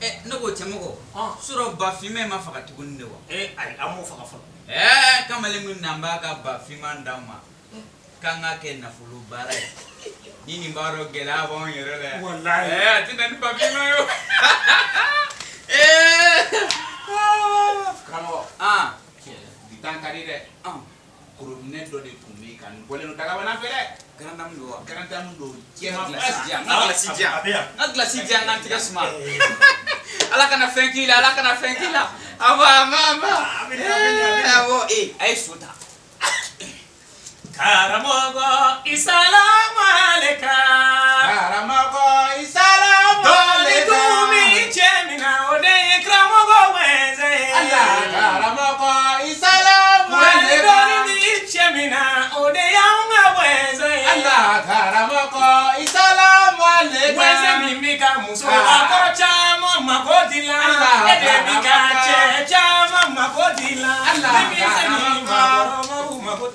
Ne ko cɛmɔgɔ, surɔ ba finman ma faga tuguni de wa? Ee ayi, an m'o faga fɔlɔ. Ɛɛ, kamalen min n'an b'a ka ba finman d'anw ma k'an ka kɛ nafolo baara ye, ni nin b'a dɔn gɛlɛya b'anw yɛrɛ la yan. Walayi. Ɛɛ, a tɛ na ni ba finman ye o. Ɛɛ. Karamɔgɔ, ah bi tan ka di dɛ. Ah. Korobinɛ dɔ de tun bɛ yen ka nin bɔlen don dagabana fɛ dɛ. Grande dame don wa? Grande dame don. Jɛman. Jɛman. Glace di yan, n ka glace di yan. A bɛ yan. N ka glace di yan, n ka n tɛgɛ suma. Ala kana fɛn k'i la, Ala kana fɛn k'i la. Awɔ, a ma, a ma. A bɛ yan, a bɛ yan, a bɛ yan. Awɔ, ee, a ye so ta. Karamɔgɔ, isalamu aleka. Karamɔgɔ, isalamu Dɔɔni aleka. dun bɛ cɛ min na, o de ye karamɔgɔ wɛnzɛ ye. Ala, karamɔgɔ, isalamu Wali aleka. dɔɔni bɛ cɛ min na, o de y'anw ka wɛnzɛ ye. Ala, karamɔgɔ, isalamu aleka. Wɛnzɛ min b'i ka muso a kɔrɔ caman mako dilan. Allah, E de b'i ka cɛ caman mako dilan. Allah, Denmisɛnnin maakɔrɔbaw mako.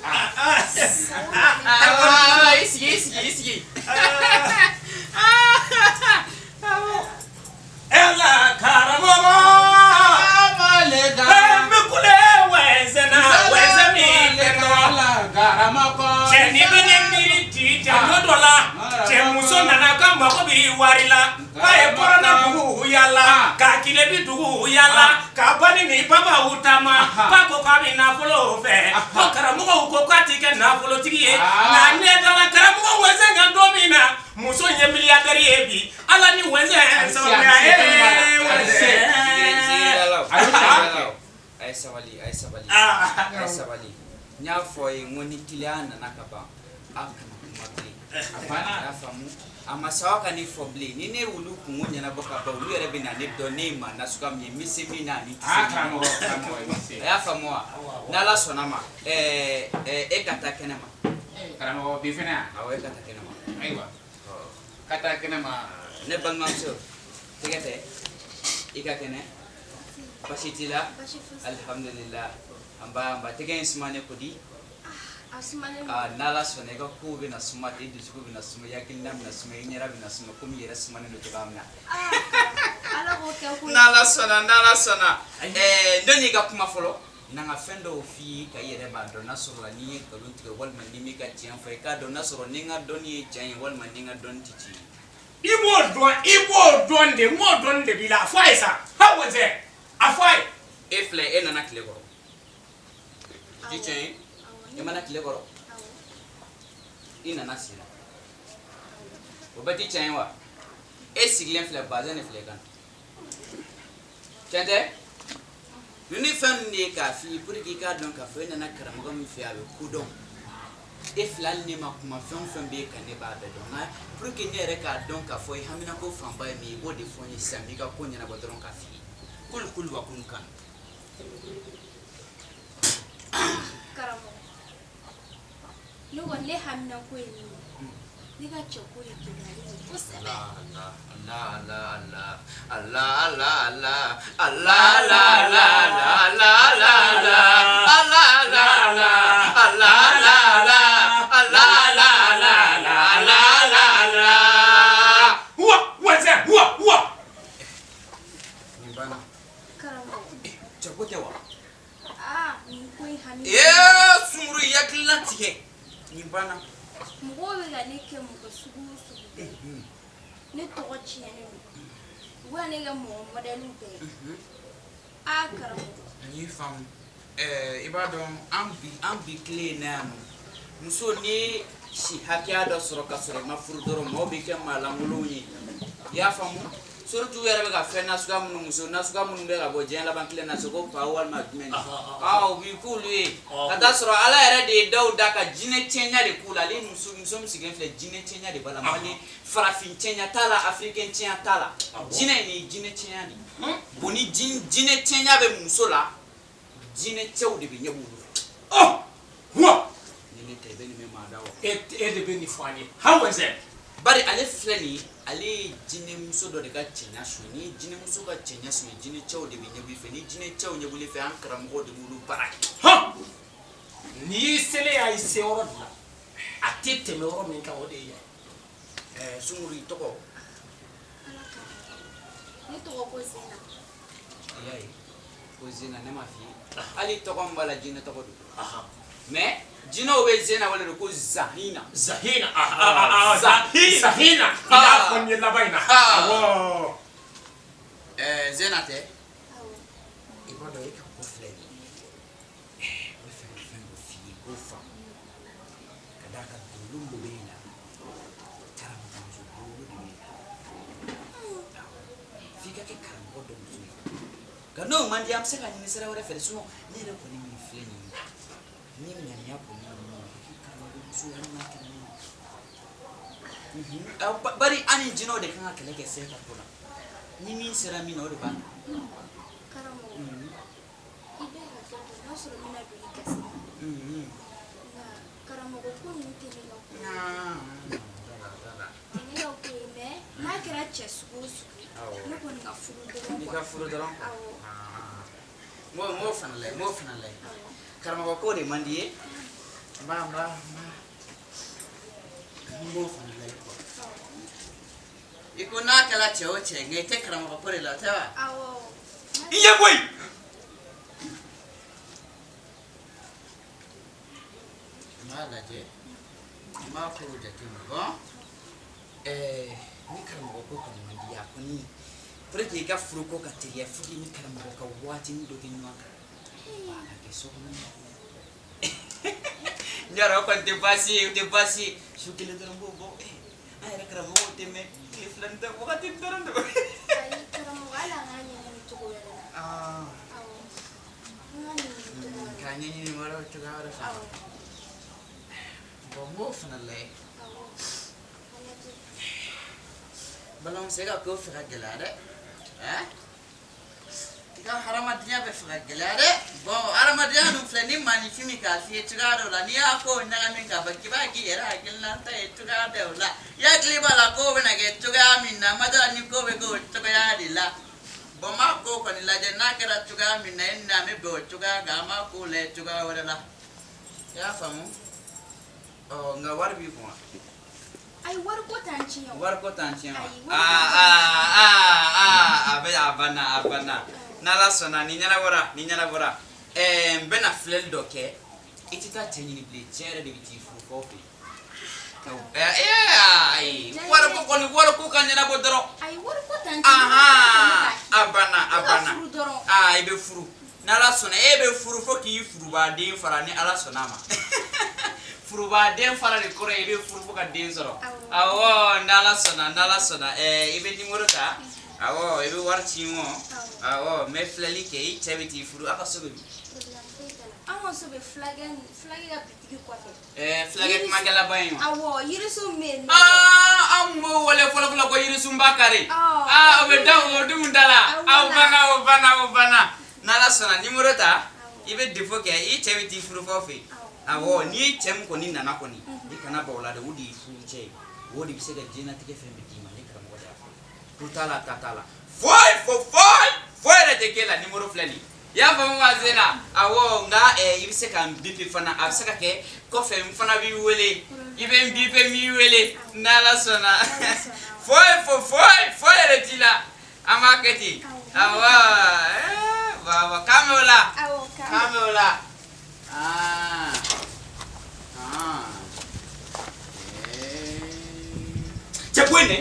Awɔ, i sigi, i sigi, i sigi. Ala, karamɔgɔ. Isalamu aleka. N bɛ kule wɛnzɛ na, wɛnzɛ min bɛ nɔ. Ala, karamɔgɔ. Cɛ ni bɛ ne miiri ci cɛ don dɔ la, cɛ muso nana ka mago bɛ wari la, k'a ye kɔrɔna dugu yala, k'a kilebi dugu yala, k'a bani ni babaw taama, k'a ko k'a bɛ nafolo fɛ, ko karamɔgɔw ko k'a ti kɛ nafolotigi ye, nka ne dala karamɔgɔ wɛnzɛ kan don min na, muso in ye milliardaire ye bi, Ala ni wɛnzɛ sababuya ye wɛnzɛ. A ye sabali, a ye sabali, Ah. a ye sabali. N y'a fɔ a ye n ko ni client nana ka ban, a kana kuma bilen. A banna. A y'a faamu, a ma sawa ka ne fɔ bilen. Ni ne y'olu kungo ɲɛnabɔ ka ban, olu yɛrɛ bɛ na ne dɔn ne ye maa nasuguya min ye, n bɛ se min na ani n tɛ se Ah, min na. karamɔgɔ, karamɔgɔ, i bɛ se. A y'a faamu wa? N'Ala sɔnna ma, ɛɛ ɛɛ e ka taa kɛnɛ ma. Karamɔgɔ, bi fɛnɛ yan? Awɔ, e ka taa kɛnɛ ma. Ayiwa, ka taa kɛnɛ ma. Ne balimamuso, tɛgɛ tɛ i ka kɛnɛ, basi t'i la? Basi fosi. Alihamudulila. An ba, an ba, tɛgɛ in sumanen ko di? A sumalen don. Aa, n'Ala sɔnna, i ka kow bɛna suma ten, i dusukun bɛna suma, i hakilina bɛna suma, i ɲɛda bɛna suma komi i yɛrɛ sumanen don cogoya min na. Ah, Ala k'o kɛ koyi. N'Ala sɔnna, n'Ala sɔnna. Ɛɛ, ne n'i ka kuma fɔlɔ, na n ka fɛn dɔw f'i ye ka i yɛrɛ b'a dɔn n'a sɔrɔ la n'i ye nkalon tigɛ walima n'i m'i ka tiɲɛ fɔ, i k'a dɔn n'a sɔrɔ ni n ka dɔnni ye tiɲɛ ye walima ni n ka dɔnni tɛ tiɲɛ ye. I b'o dɔn, i b'o dɔn de, n b'o dɔn de b'i la. A fɔ a ye sa, ha wɛnzɛ, a fɔ a ye. E filɛ, e nana tile kɔrɔ. Ti tiɲɛ ye? Awɔ. E mana tile kɔrɔ? Awɔ. I nana sen na. O bɛɛ ti tiɲɛ ye wa? E sigilen filɛ, bazɛn de filɛ i kan. Tiɲɛ tɛ? Ninnu fɛn ninnu de ye k'a f'i ye pour que i k'a dɔn k'a fɔ e nana karamɔgɔ min fɛ, a bɛ ko dɔn. E fila, hali ne ma kuma, fɛn o fɛn bɛ e kan, ne b'a bɛɛ dɔn. Nka pour que ne yɛrɛ k'a dɔn k'a fɔ i haminako fanba ye min ye, i b'o de fɔ n ye sisan, n b'i ka ko ɲɛnabɔ dɔrɔn k'a f'i ye. Kulu kulu wa kunu kan. Karamɔgɔ, ne kɔni, ne haminako ye min ye, ne ka cɛko de gɛlɛyalen don kosɛbɛ. Allah Allah Allah Allah Allah Allah Allah Allah Allah Allah Allah Allah Allah Allah Allah Allah Allah Allah Allah. Wa wɛnzɛ, wa wa. Nin banna. Karamɔgɔ. Cɛko tɛ wa? Aa, nin ko in hami. Ee, sunguru, i hakilina tigɛ. Nin banna. Mɔgɔw bɛ ka ne kɛ mɔgɔ sugu o sugu bɛɛ ye, ne tɔgɔ tiɲɛnen don, u bɛ ka ne kɛ mɔgɔ mɔdɛliw bɛɛ ye. Aa, karamɔgɔ. N y'i faamu. Ɛɛ, i b'a dɔn, an bi tile in na yan nɔ, muso, n'i ye si hakɛya dɔ sɔrɔ ka sɔrɔ i ma furu dɔrɔn, maaw bɛ kɛ maa lankolonw ye. I y'a faamu? Surtout u yɛrɛ bɛ ka fɛn nasuguya minnu, muso nasuguya minnu bɛ ka bɔ diɲɛ laban tile na so, ko pa walima jumɛn, aa, o b'i k'olu ye ka taa sɔrɔ Ala yɛrɛ de ye daw da ka jinɛ cɛɲa de k'u la. Ale muso, muso min sigilen filɛ, jinɛ cɛɲa de b'a la. Mali farafin cɛɲa t'a la, africain cɛɲa t'a la, jinɛ nin ye jinɛ cɛɲa de ye. Bon, ni jinɛ cɛɲa bɛ muso la, jinɛ cɛw de bɛ ɲɛ b'olu fɛ. Ɔ wa. Ni ne tɛ, i bɛ nin mɛn maa da wa? E, e de bɛ nin fɔ an ye, ha wɛnzɛ. Bari ale filɛ nin ye, ale ye jinɛmuso dɔ de ka cɛɲa suɲɛ. Ni ye jinɛmuso ka cɛɲa suɲɛ, jinɛ cɛw de bɛ ɲɛbɔ i fɛ. Ni jinɛ cɛw ɲɛbɔl'i fɛ, an karamɔgɔw de b'olu baara kɛ. Hɔn, n'i y'i selen y'a ye se yɔrɔ de la, a tɛ tɛmɛ yɔrɔ min kan, o de ye yan. Ɛɛ, sunguru, i tɔgɔ? Ala ka, ne tɔgɔ tɔgɔ ko Zena. I y'a ye ko Zena, ne m'a f'i ye, hali tɔgɔ min b'a la, jinɛ tɔgɔ don. Mais jinɛw bɛ Zena wele de ko Zahina. Zahina. Zahina. Zahina, i y'a fɔ n ye laban in na. Awɔ. Ɛɛ, Zena tɛ? Awɔ. I b'a dɔn, e ka ko filɛ nin ye, n bɛ fɛ ka fɛn dɔ f'i ye k'o faamu, ka d'a kan dolo min bɛ yen na, karamɔgɔmuso dolo de bɛ yen na. Awɔ, f'i ka kɛ karamɔgɔ dɔ muso ye. Nka n'o man di, an bɛ se ka ɲini sira wɛrɛ fɛ dɛ. Sinon ne yɛrɛ kɔni min filɛ nin ye, ni ŋaniya kɔni ye min ye, i kɛ karamɔgɔmuso ye, hali n'a kɛra min ye. Bari an ni jinɛw de kan ka kɛlɛ kɛ se ka ko la. Ni min sera min na, o de b'a ta. Karamɔgɔ, i bɛ hakɛ to, n'a sɔrɔ n bɛna don i gasi la. Nka karamɔgɔ, ko ninnu tɛ ne ka ko ye. Tɛ ne ka ko ye, mais n'a kɛra cɛ sugu o sugu ye, ne kɔni ka furu dɔrɔn I quoi. ka furu dɔrɔn. Awɔ. N b'o fana lajɛ, n b'o fana lajɛ. Awɔ. Karamɔgɔ ko de man di ye, n b'a n b'a n b'a n b'o fana lajɛ quoi. Awɔ. I ko n'a kɛra cɛ o cɛ, nka i tɛ karamɔgɔ ko de la, o tɛ wa? Awɔ. I ye koyi. N b'a lajɛ, n b'a kow jateminɛ. Bon, ni karamɔgɔ ko kɔni man di ye, a kɔni pour que i ka furuko ka teliya, faut que i ni karamɔgɔ ka waatinin dɔ kɛ ɲɔgɔn kan, a ka kɛ so kɔnɔ. N yɛrɛ, o kɔni tɛ baasi ye, o tɛ baasi ye. Su kelen dɔrɔn b'o bɔ. An yɛrɛ karamɔgɔw tɛ mɛn tile fila ni tɛ, wagati dɔrɔn don. Ayi karamɔgɔ, hali an k'a ɲɛɲini cogo wɛrɛ la. Awɔ. An k'a ɲɛɲini cogo wɛrɛ la. K'a ɲɛɲini wɛrɛ cogoya wɛrɛ fɛ. Awɔ. Bon, n b'o fana lajɛ. Awɔ. A lajɛ. Balimamuso, e ka ko fɛ ka gɛlɛya dɛ. Ɛn, i ka hadamadenya bɛ fɛ ka gɛlɛya dɛ. Bon, hadamadenya dun filɛ ni maaninfin min k'a f'i ye cogoya dɔ la, n'i y'a ko ɲagami k'a fɔ k'i b'a k'i yɛrɛ hakilinata ye cogoya dɔw la, i hakili b'a la ko bɛna kɛ cogoya min na, ma ni ko bɛ kɛ o cogoya de la. Bon, n b'a ko kɔni lajɛ, n'a kɛra cogoya min na, e ni an bɛ bɛn o cogoya kan. An b'a ko lajɛ cogoya wɛrɛ la, i y'a faamu? Ɔ, nka wari b'i kun wa? Ayi, wari ko t'an tiɲɛ o. Wari ko t'an tiɲɛ wa? Ayi, wari ko Aa t'an aa aa aa, a bɛ, a banna, a banna. N'Ala sɔnna, ni ɲɛnabɔra, ni ɲɛnabɔra. Ɛɛ, n bɛna filɛli dɔ kɛ. I tɛ taa cɛ ɲini bilen, cɛ yɛrɛ de bɛ t'i furu fɔ fɛ yen. Ɛɛ, ayi, wari ko kɔni, wari ko ka ɲɛnabɔ dɔrɔn. Ayi, wari ko t'an tiɲɛ. Ahan, a banna, a Ne ka banna. furu dɔrɔn. Aa, i bɛ furu n'Ala sɔnna. E bɛ furu fo k'i furubaden fara, ni Ala sɔnna a ma. Furubaden fara de kɔrɔ ye i bɛ furu fo ka den sɔrɔ. Awɔ. Awɔ, n'Ala sɔnna, n'Ala sɔnna. Ɛɛ, i bɛ nimoro ta. Awɔ, i bɛ wari ci n ma. Awɔ, n bɛ filɛli kɛ, i cɛ bɛ t'i furu. A ka so bɛ min? Problème foyi t'a la. An ka so bɛ fulakɛ, fulakɛ ka bitigi kɔfɛ. Ɛɛ, fulakɛ kumakɛlaba in wa? Awɔ, yirisun bɛ yen nɔ. Aa, an b'o wele fɔlɔ fɔlɔ ko yirisunba kari. Awɔ. Aa, o bɛ da o dun da la. Awɔ. Aw banna, o banna, o banna. N'Ala sɔnna, nimoro ta. Awɔ. I bɛ défaut kɛ, i cɛ bɛ t'i furu fɔ fɛ yen. Awɔ, n'i cɛ min kɔni nana kɔni, i kana ban o la dɛ, o de y'i furu cɛ ye. O de bɛ se ka diɲɛlatigɛ fɛn bɛɛ d'i ma. Ne karamɔgɔ de y'a fɔ. Tu t'a la, ta t'a la, foyi fo foyi foyi yɛrɛ tɛ k'e la. Nimoro filɛ nin ye, i y'a faamu wa, Zena? Awɔ, nka i bɛ se ka n bipe fana, a bɛ se ka kɛ kɔfɛ n fana b'i wele, i bɛ n bipe, n b'i wele, n'Ala sɔnna. Foyi fo foyi foyi yɛrɛ t'i la, an b'a kɛ ten. Awɔ, baba, k'an bɛ o la. Awɔ, k'an bɛ o la. Aa aa, cɛ, bɔ yen dɛ.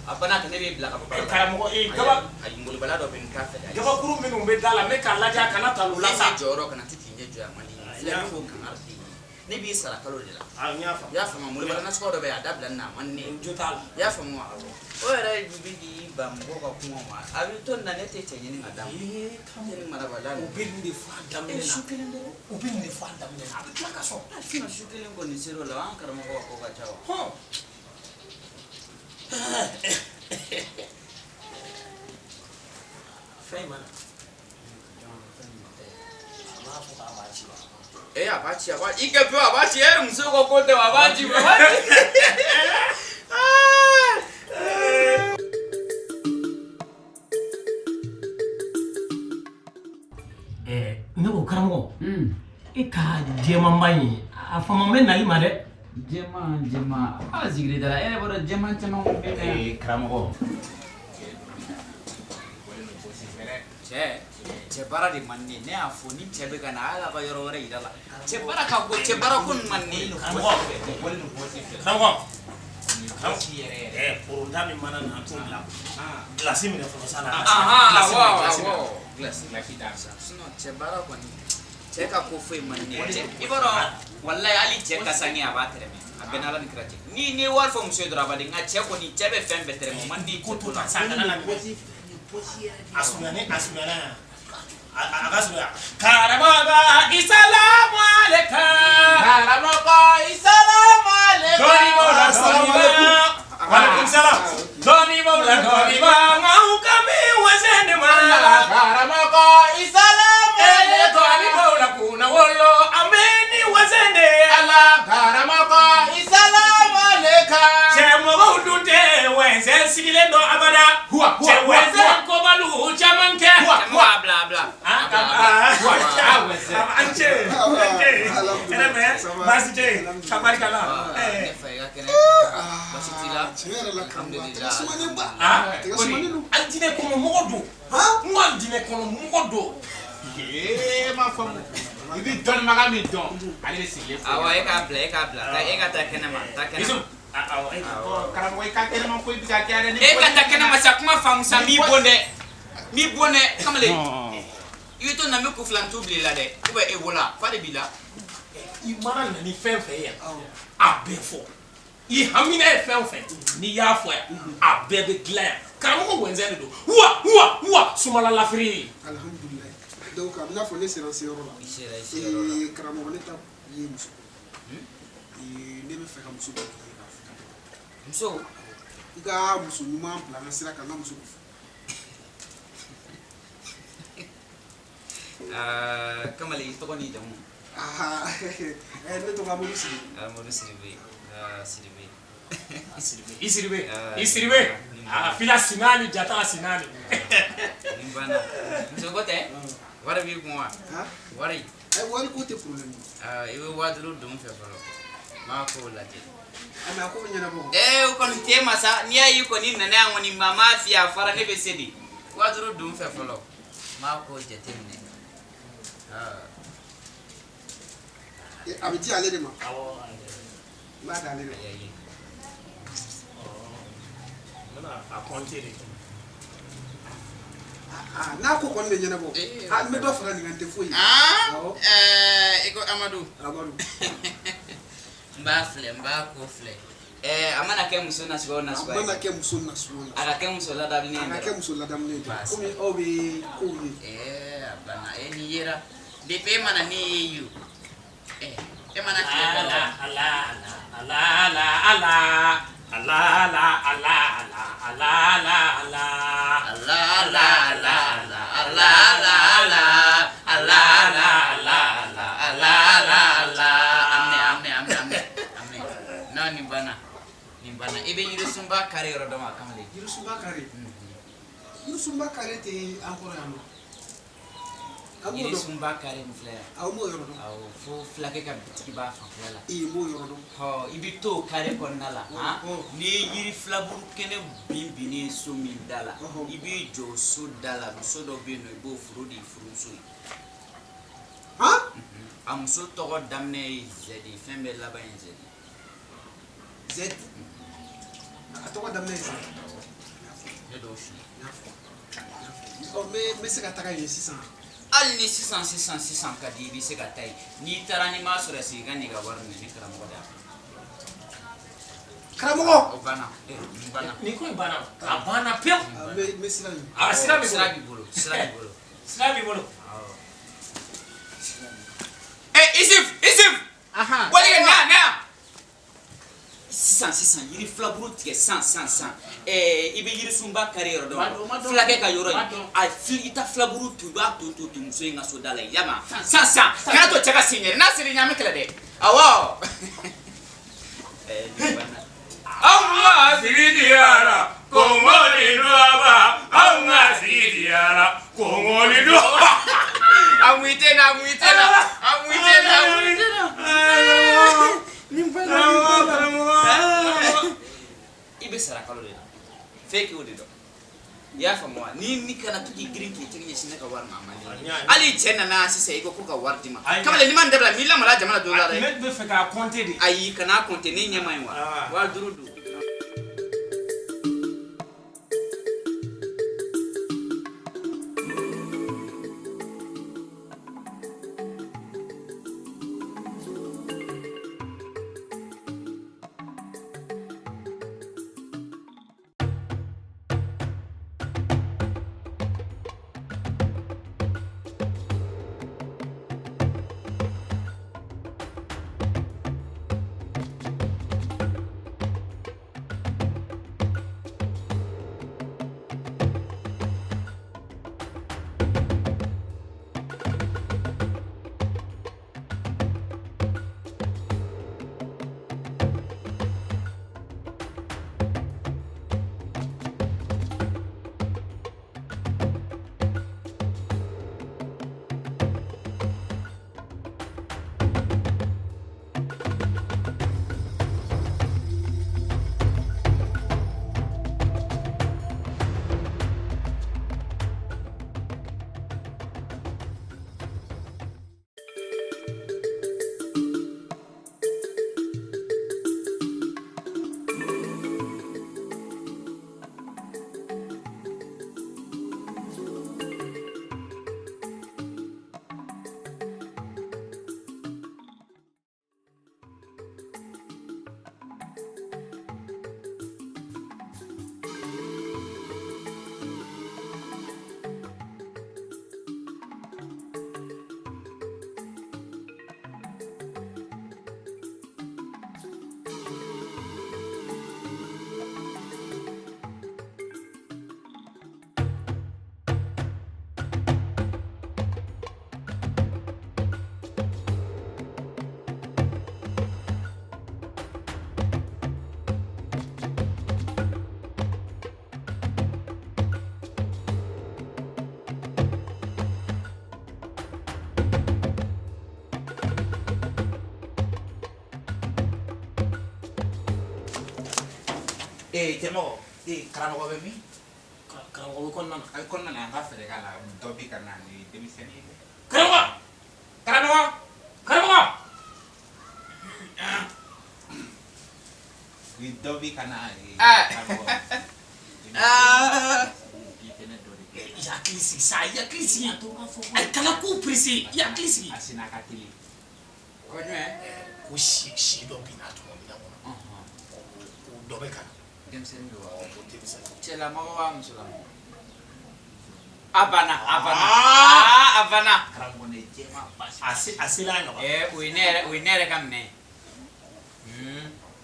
A banna ka ne b'i bila ka bɔ baara la. Karamɔgɔ, ee, gaba Ayi, molobala dɔ bɛ yen, n t'a fɛ dɛ. Gabakuru minnu bɛ da la, ne k'a lajɛ a kana ta o la Ne sa. jɔyɔrɔ kana to k'i ɲɛ jɔ, a man di n ye. Filɛ, ne ko kangari t'i ye, ne b'i sara kalo de la. A, n y'a faamu. I y'a faamu? Molobala nasuguya dɔ bɛ yen, a dabila nin na, a man di ne ye. Jo t'a la. I y'a faamu wa? O yɛrɛ bɛ k'i ban mɔgɔw ka kuma ma, a bɛ to nin na, ne tɛ cɛ ɲini ka d'a ma. Ee, Ne ni marabala. u bɛ nin de fɔ a daminɛ na. Su kelen dɔrɔn. U bɛ nin de fɔ a daminɛ na, a bɛ tila ka sɔn. Sinon su kelen kɔni ser'o la, an karamɔgɔ ka ko ka ca wa. Hɔn. Fɛn in ma na, a m'a fɔ k'a b'a ci wa? Ee, a b'a ci, a b'a i kɛ pewu, a b'a ci. E muso ko ko tɛ wa, a b'a ci, a b'a ci. Aa! Ɛɛ, ne ko karamɔgɔ, e ka jɛmanba in, a fama bɛ nali ma dɛ. Jɛman, jɛman, a zigiri da la, e yɛrɛ b'a dɔn jɛman caman bɛ yen. Ee, karamɔgɔ. Cɛ, cɛ baara de man di ne ye. Ne y'a fɔ ni cɛ bɛ ka na, hali a ka yɔrɔ wɛrɛ yira la. Cɛ baara ka go, cɛ baara ko nin man di ne ye. Karamɔgɔ, karamɔgɔ, ɛ poronta min mana na, an t'o bila. Gilasi minɛ fɔlɔ sa na. Ahan, Gilasi minɛ, awɔ, gilasi minɛ. awɔ. Gilasi, sinon cɛ baara kɔni, cɛ ka ko foyi man di ne ye. Cɛ, i b'a dɔn, walayi, hali cɛ kasange a b'a tɛrɛmɛ. A bɛɛ n'Ala ni kira cɛ. Ni ye wari fɔ muso ye dɔrɔn, a b'a di. Nka cɛ kɔni, cɛ bɛ fɛn bɛɛ tɛrɛmɛ, o man di Ko cɛ to ko la. ta sa, kana na minɛ. A surunyana, a surunyana yan. A ka surunya. Karamɔgɔ, isalamu aleka. Karamɔgɔ, isalamu aleykum. Dɔɔni b'o la, dɔɔni b'a. Walekum salam. Dɔɔni b'o la, dɔɔni b'a. Nka ka min wasa ne ma. Karamɔgɔ, isalamu Ele aleykum. dɔɔni b'o la, kunna wolo. An bɛ ni wasa de. Ala karamɔgɔ, isalamu aleykum. Cɛ mɔgɔw dun tɛ wɛnsɛn sigilen dɔn abada. Huwa, huwa, Cɛ huwa, wɛnsɛn kobaliw caman kɛ. Huwa. Cɛmɔgɔ, a bila, a bila. Ah, A bila, a bila. ah, Ah, wɛnsɛn. An ce, an ce. Hɛrɛ bɛ, baasi tɛ yen. Ka barika la. Ne fa, i ka kɛnɛ? Baasi t'i la? Tiɲɛ yɛrɛ la, karamɔgɔ, a tɛgɛ sumanen ba. Ah, Tɛgɛ sumanen don. Alijinɛ kɔnɔ mɔgɔ don. Han? N ko alijinɛ kɔnɔ mɔgɔ don. Ee, ma faamu. I bɛ dɔnnibaga min dɔn, ale de sigilen filɛ. Awɔ, e k'a bila, e k'a bila. Taa, e ka taa kɛnɛma, taa kɛnɛma. Yusuf, awɔ, e Awɔ. Karamɔgɔ, i ka kɛnɛma ko i bɛ ka kɛ dɛ. E ka taa kɛnɛma sa, kuma faamu sa, n b'i bon dɛ. N b'i bon dɛ, kamalen. I bɛ to na, n bɛ kun filanintu bila i la dɛ. Ou bien e wolo, fa de b'i la. I mana na ni fɛn fɛn ye yan, a bɛɛ fɔ. I hamina ye fɛn o fɛn, n'i y'a fɔ yan, a bɛɛ bɛ dilan yan. Karamɔgɔ wɛnzɛn de don. Wa wa wa, sumala lafiri. Alhamdulilayi. Donc a bɛ n'a fɔ ne sera n seyɔrɔ la. I sera i seyɔrɔ la. Karamɔgɔ, ne ta ye muso. Ne bɛ fɛ ka muso dɔ k'i ye k'a fɔ. Muso? I ka muso ɲuman bila n ka sira kan, n ka muso ko fɔ. Kamalen, i tɔgɔ n'i jamu? Ah, ne tɔgɔ Amadu Sidibe. Amadu Sidibe. Ah, Sidibe. I Sidibe, i Sidibe, Ah, i Sidibe. A fila sinani jata sinani. Nin banna. Muso ko tɛ? Wari b'i kun wa? Han? Wari. Wari ko tɛ problème ye. Ah, i bɛ 5000 don n fɛ fɔlɔ. N b'a kow lajɛ. Ah, mais a ko bɛ ɲɛnabɔ. Ee, o kɔni t'e ma sa. N'i y'a ye kɔni nana yan kɔni, maa m'a f'i ye, a fɔra ne bɛ se de. 5000 don n fɛ fɔlɔ. N b'a ko jateminɛ. Ah. A bɛ di ale de ma. Awɔ. N b'a d'ale de ma. Ayi, ayi. N bɛna a compter de. Ah, n'a ko kɔni bɛ ɲɛnabɔ. Ah, n bɛ dɔ fara nin kan, n tɛ foyi ye. Ah, Awɔ. ɛɛ, i ko Amadu. Amadu. N b'a filɛ, n b'a ko filɛ. Ɛɛ, a mana kɛ muso nasuguya o A nasuguya ye. mana kɛ muso nasugu o A ka kɛ muso ladamunen ye A ka kɛ dɔrɔn. muso ladamunen ye dɔrɔn. Baasi. Komi aw bɛ kow ye. Ɛɛ, a banna. E ni yera. Depuis e mana ne ye yen o. Ɛɛ, e mana tile bɛɛ la. Ala ala ala ala ala ala ala ala ala ala. Allah Allah Allah Allah Allah Allah Allah Allah Allah Allah Allah Allah. Amne, amne, amne, amne, amne. Non, nin banna. Nin banna. I bɛ yirisunba kari yɔrɔ dɔn wa, kamalen? Yirisunba kari. Yirisunba kari tɛ an kɔrɔ yan nɔ. An b'o dɔn. Yirisunba kari nin filɛ yan. Awɔ, n b'o yɔrɔ dɔn. Awɔ, fo fulakɛ ka bitigi b'a fanfɛla la. Ee, n b'o yɔrɔ dɔn. Ɔ, i bɛ t'o kare kɔnɔna la, han? N'i ye yiri filaburu kɛnɛ bin binnen so min da la, i b'i jɔ so da la, muso dɔ bɛ yen nɔ, i b'o furu, o de ye furumuso ye. Han? A muso tɔgɔ daminɛ ye Zɛdi, fɛn bɛɛ laban ye Zɛdi. Zɛdi. A tɔgɔ daminɛ ye Zɛdi. Ne d'o f'i ye. Ɔ, n bɛ se ka taga yen sisan. Hali ni sisan sisan sisan ka di, i bɛ se ka taa yen. N'i taara n'i m'a sɔrɔ, segin ka n'i ka wari minɛ, ne karamɔgɔ da. Karamɔgɔ. O banna. Nin banna. Nin ko in banna. A banna pewu. N bɛ sira ɲini. A sira b'i bolo. Sira b'i bolo. Sira b'i bolo. Sira b'i bolo. Ɛ, Isif, Isif. Wali ka na na yan. Sisan sisan, yiri filaburu tigɛ san san san. Ɛɛ, i bɛ yirisunba kari yɔrɔ dɔn, fulakɛ ka yɔrɔ in, a fili, i ta filaburu tu, i b'a to to to muso in ka so da la yen, yama san san, kana to cɛ ka sen yɛrɛ, n'a sera ɲɛ, an bɛ kɛlɛ dɛ. Awɔ. Ɛɛ, nin banna. Anw ka sigi diyara, kɔngɔ ni dɔba. Anw ka sigi diyara, kɔngɔ ni dɔba. A mun i tɛ na, a mun i tɛ na, a mun i tɛ na, a mun i tɛ na. Nin banna, nin banna. I bɛ sara kalo de la, f'e k'o de dɔn. I y'a I y'a faamu wa? Ni kana to k'i girin k'i tɛgɛ ɲɛsin ne ka wari ma, a man di n ye. Hali cɛ nana sisan, i ko ko ka wari d'i ma. Kamalen, n'i ma nin dabila, n b'i lamaloya jama la don dɔ la dɛ. Ne bɛ fɛ k'a compter de. Ayi, kana compter, ne ɲɛ man ɲi wa? 5000 don. Ee cɛmɔgɔ, ee karamɔgɔ bɛ min? Karamɔgɔ bɛ kɔnɔna na. A bɛ kɔnɔna na, an ka fɛɛrɛ k'a la, dɔ bi ka na ni denmisɛnnin ye. Karamɔgɔ! Karamɔgɔ! Karamɔgɔ! Ni dɔ bi ka na karamɔgɔ. I hakili sigi sa, i hakili sigi. A kana ko pressé, i hakili sigi. A sinna ka teli. Ko jumɛn? Ko si si dɔ binna tuma min na kɔnɔ. Ko dɔ bɛ ka na. Denmisɛnnin don wa? Ko denmisɛnnin. Cɛlamɔgɔ wa musolamɔgɔ? A banna, a banna. Aa, a banna. Karamɔgɔ ne jɛman basi. A sela a ɲɔgɔn. Ɛɛ, o ye ne yɛrɛ, o ye ne yɛrɛ ka minɛ ye.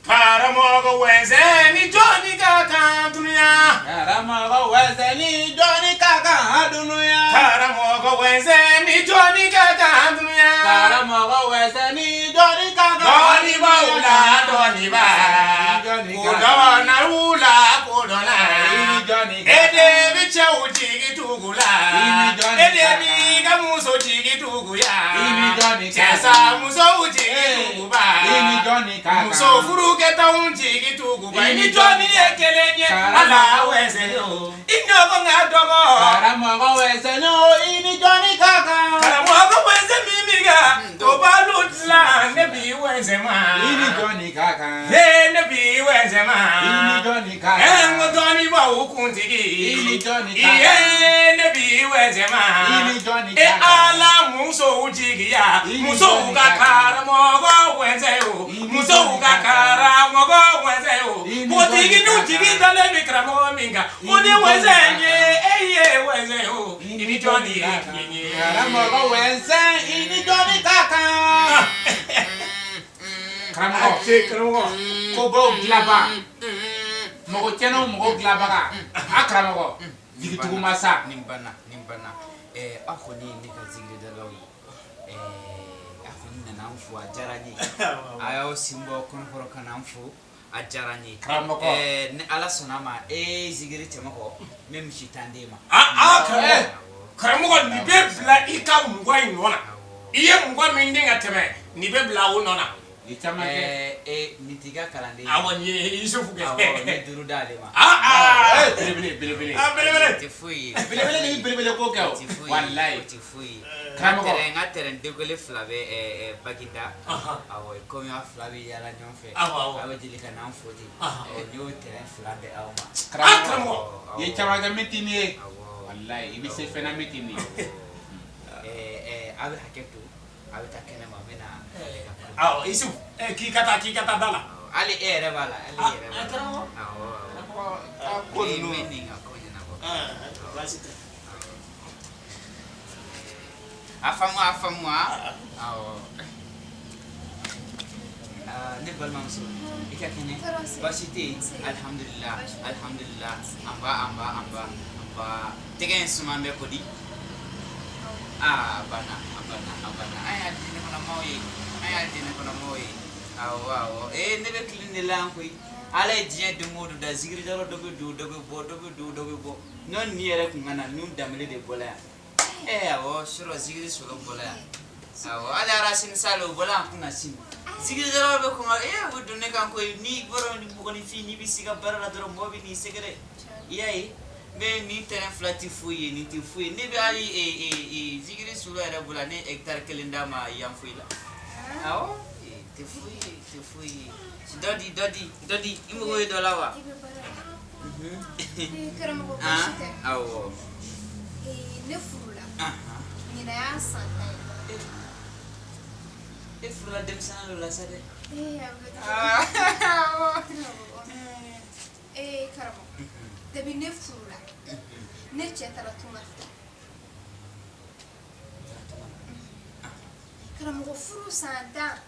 Karamɔgɔ wɛsɛ ni jɔnni ka kan dunuya. Karamɔgɔ wɛsɛ ni jɔnni ka kan dunuya. Karamɔgɔ wɛsɛ ni jɔnni ka kan dunuya. Karamɔgɔ wɛsɛ ni jɔnni ka kan. Dɔɔni b'aw la, dɔɔni b'a. Ko dɔn u la, ko dɔn la. E de bɛ cɛw jigi tugu la. E de b'i ka muso jigi tugu ya. Cɛ sa musow jigi tugu ba. Muso furu kɛtaw jigi tugu ba. I ni jɔnni ye kelen ye, ala wɛsɛ yo. I ɲɔgɔn ka dɔgɔ. Karamɔgɔ wɛsɛ i ni jɔnni ka kan. Karamɔgɔ wɛsɛ min b'i kan, o b'alu dilan, ne b'i wɛsɛ ma. I ni jɔnni ka kan. Ee, ne b'i wɛsɛ ma. I ni jɔnni ka kan. Ee, n ko dɔnnibaaw kuntigi. I ni jɔnni ka kan. Ee, ne b'i wɛsɛ ma. I ni jɔnni ka E kan. ala musow jigiya. I ni Musow jɔnni ka ka kan. karamɔgɔ wɛsɛ o. I ni Musow jɔnni ka ka kan. karamɔgɔ wɛsɛ o. I ni Npogotigininw jɔnni ka jigi kan. dalen bɛ karamɔgɔ min kan. I O ni ni jɔnni wɛsɛ ka ye, kan. e ye wɛsɛ o. I ni jɔnni ye kelen ye. Karamɔgɔ wɛsɛ i ni jɔnni ka kan. Karamɔgɔ. A ce karamɔgɔ. Kobaw dilanba. Mɔgɔ tiɲɛnaw mɔgɔw dilanbaga. A karamɔgɔ. Jigitugu masa. Nin banna, nin banna. Ɛɛ, aw kɔni ye ne ka zikiridalaw ye. Ɛɛ, aw kɔni nana an fo, a diyara n ye. A y'aw sen bɔ kɔnɔkɔrɔ ka na an fo, a diyara n ye. Karamɔgɔ. Ɛɛ, ni Ala sɔnna a ma, e zikiri cɛmɔgɔ, n bɛ misi tan d'e ma. Aa, karamɔgɔ. Karamɔgɔ, nin bɛ bila i ka 20 in nɔ na. I ye 20 min di ka tɛmɛ, nin bɛ bila o nɔ na. I caman kɛ. Ɛɛ, Nin t'i ka kalanden ye. Awɔ, nin ye Yusufu kɛ. Awɔ, n ye 5 d'ale ma. Aa aa. Belebele, belebele. Ah, belebele. O tɛ foyi ye. Belebele de bɛ belebele ko kɛ o. O tɛ foyi ye. Walayi. O tɛ foyi ye. Karamɔgɔ. N ka terrain degole 2 bɛ Baginda. Awɔ, komi aw 2 bɛ yaala ɲɔgɔn fɛ. Awɔ, awɔ. Aw bɛ deli ka n'an fo ten. N y'o terrain 2 di aw ma. Karamɔgɔ. Awɔ. I ye caman kɛ min tɛ nin ye. Awɔ. Walayi, i bɛ se fɛn na min tɛ nin ye. Aw bɛ hakɛ to, aw bɛ taa kɛnɛ ma, n bɛ na. Awɔ, Yusufu, k'i ka taa da la. Hali e yɛrɛ b'a la, hali e yɛrɛ b'a la. Karamɔgɔ. Awɔ, awɔ. Ko ninnu. N bɛ nin ka ko ɲɛnabɔ. Baasi tɛ. A faamu, a faamu, a. Awɔ. Ne balimamuso, i ka kɛnɛ? Baasi tɛ yen. Alihamudulila, alihamudulila. An ba, an ba, an ba, an ba. Tɛgɛ in suman bɛ ko di? Aa, a banna, a banna, a banna. An y'a diinɛ kɔnɔ maaw ye, an y'a diinɛ kɔnɔ maaw ye. Awɔ, awɔ. Ee, ne bɛ tilen de la yan koyi. Ala ye diɲɛ don o don da, zikiridala dɔ bɛ don, dɔ bɛ bɔ, dɔ bɛ don, dɔ bɛ bɔ. N'o nin yɛrɛ kun ka na, ninnu danbele de bɔla yan. Ee, awɔ, surɔ zikiri solo bɔla yan. Awɔ, hali Arasini Sale o bɔla yan kunna sini. Zikiridalaw bɛ kɔn ka, ee, u bɛ don ne kan koyi. N'i bɔra mɔgɔninfin, n'i bɛ s'i ka baara la dɔrɔn, mɔgɔ bɛ n'i sɛgɛrɛ. I y'a ye? N bɛ nin terrain 2 tɛ foyi ye, nin tɛ foyi ye. Ne bɛ hali zikiri solo yɛrɛ bolo, ne ye hectare 1 d'a ma yan foyi la. Awɔ, tɛ foyi ye, tɛ foyi ye. Dɔ di, dɔ di, dɔ di. I mago bɛ dɔ la wa? I bɛ baara la. Karamɔgɔ, baasi tɛ. Awɔ. Ne furula. Ɲinɛ y'a san 10 ye. E furula denmisɛnnin dɔ la sa dɛ. Ee, a bɛ Ee, karamɔgɔ. Depuis ne furula, ne cɛ taara tunga fɛ. Karamɔgɔ, furu san 10.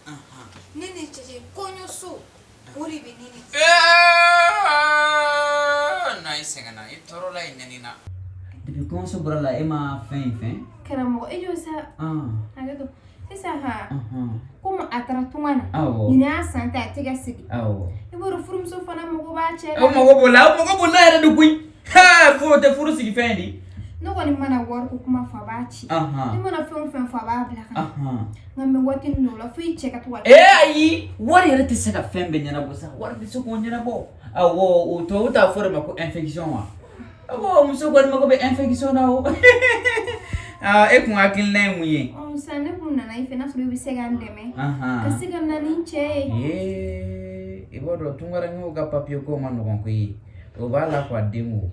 Ne ni cɛ cɛ kɔɲɔso, o de bɛ ne ni. Na i sɛgɛnna, i tɔɔrɔla, i nɛnina. Depuis kɔɲɔso bɔra la, e ma fɛn in fɛn? Karamɔgɔ, e jɔ sa. Hakɛ to. Sisan ha, komi a taara tunga na. Awɔ. Ɲinɛ y'a san 10, a tɛ ka segin. Awɔ. I b'a dɔn furumuso fana mago b'a cɛ la. O mago b'o la, o mago b'o la yɛrɛ de koyi. Ha, furu tɛ furu sigi fɛn de. Ne kɔni mana wari ko kuma fɔ, a b'a ci. Ne mana fɛn o fɛn fɔ, a b'a bila ka na. Nka n bɛ waati min na o la, fo i cɛ ka to ka. Ee, ayi, wari yɛrɛ tɛ se ka fɛn bɛɛ ɲɛnabɔ sa. Wari tɛ se k'o ɲɛnabɔ. Awɔ, o tubabu t'a fɔ de ma ko infection wa? Awɔ, muso kɔni mago bɛ infection na o. Aa, e kun hakilina ye mun ye? Sisan ne kun nana i fɛ, n'a sɔrɔ i bɛ se ka n dɛmɛ. Ka se ka na ni n cɛ ye. Ee, i b'a dɔn tunkarankew ka papiye ko ma nɔgɔn koyi. O b'a la quoi den o.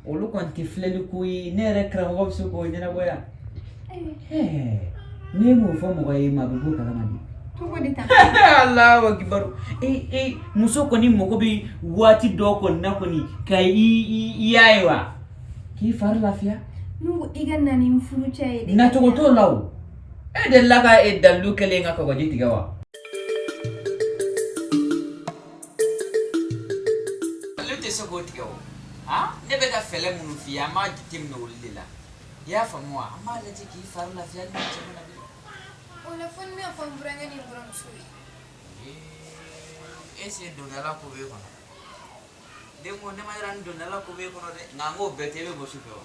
Olu kɔni tɛ filɛli ko ye. Ne yɛrɛ karamɔgɔ bɛ se k'o ɲɛnabɔ yan. N'e m'o fɔ mɔgɔ ye, maa bɛ b'o kalama de. Cogo di tan? Alahu akibaru. Ee, muso kɔni mago bɛ waati dɔ kɔni na kɔni ka i y'a ye wa? K'i fari lafiya. N'u ko i ka na ni n furucɛ ye de. Nacogo t'o la o. E delila ka dalilu kɛlen ka kɔgɔji tigɛ wa? Ale tɛ se k'o tigɛ o. Ne bɛ ka fɛɛrɛ minnu f'i ye, an b'a jateminɛ olu de la. I y'a faamu wa? An b'a lajɛ k'i fari lafiya ni cɛ mana bilen. O la fo ni ne y'a fɔ n burankɛ ni n buramuso ye. Ee, est-ce que dondala ko b'e kɔnɔ? Den ko ne ma yira ni dondala ko b'e kɔnɔ dɛ. Nka n k'o bɛɛ tɛ, e bɛ bɔ su fɛ wa?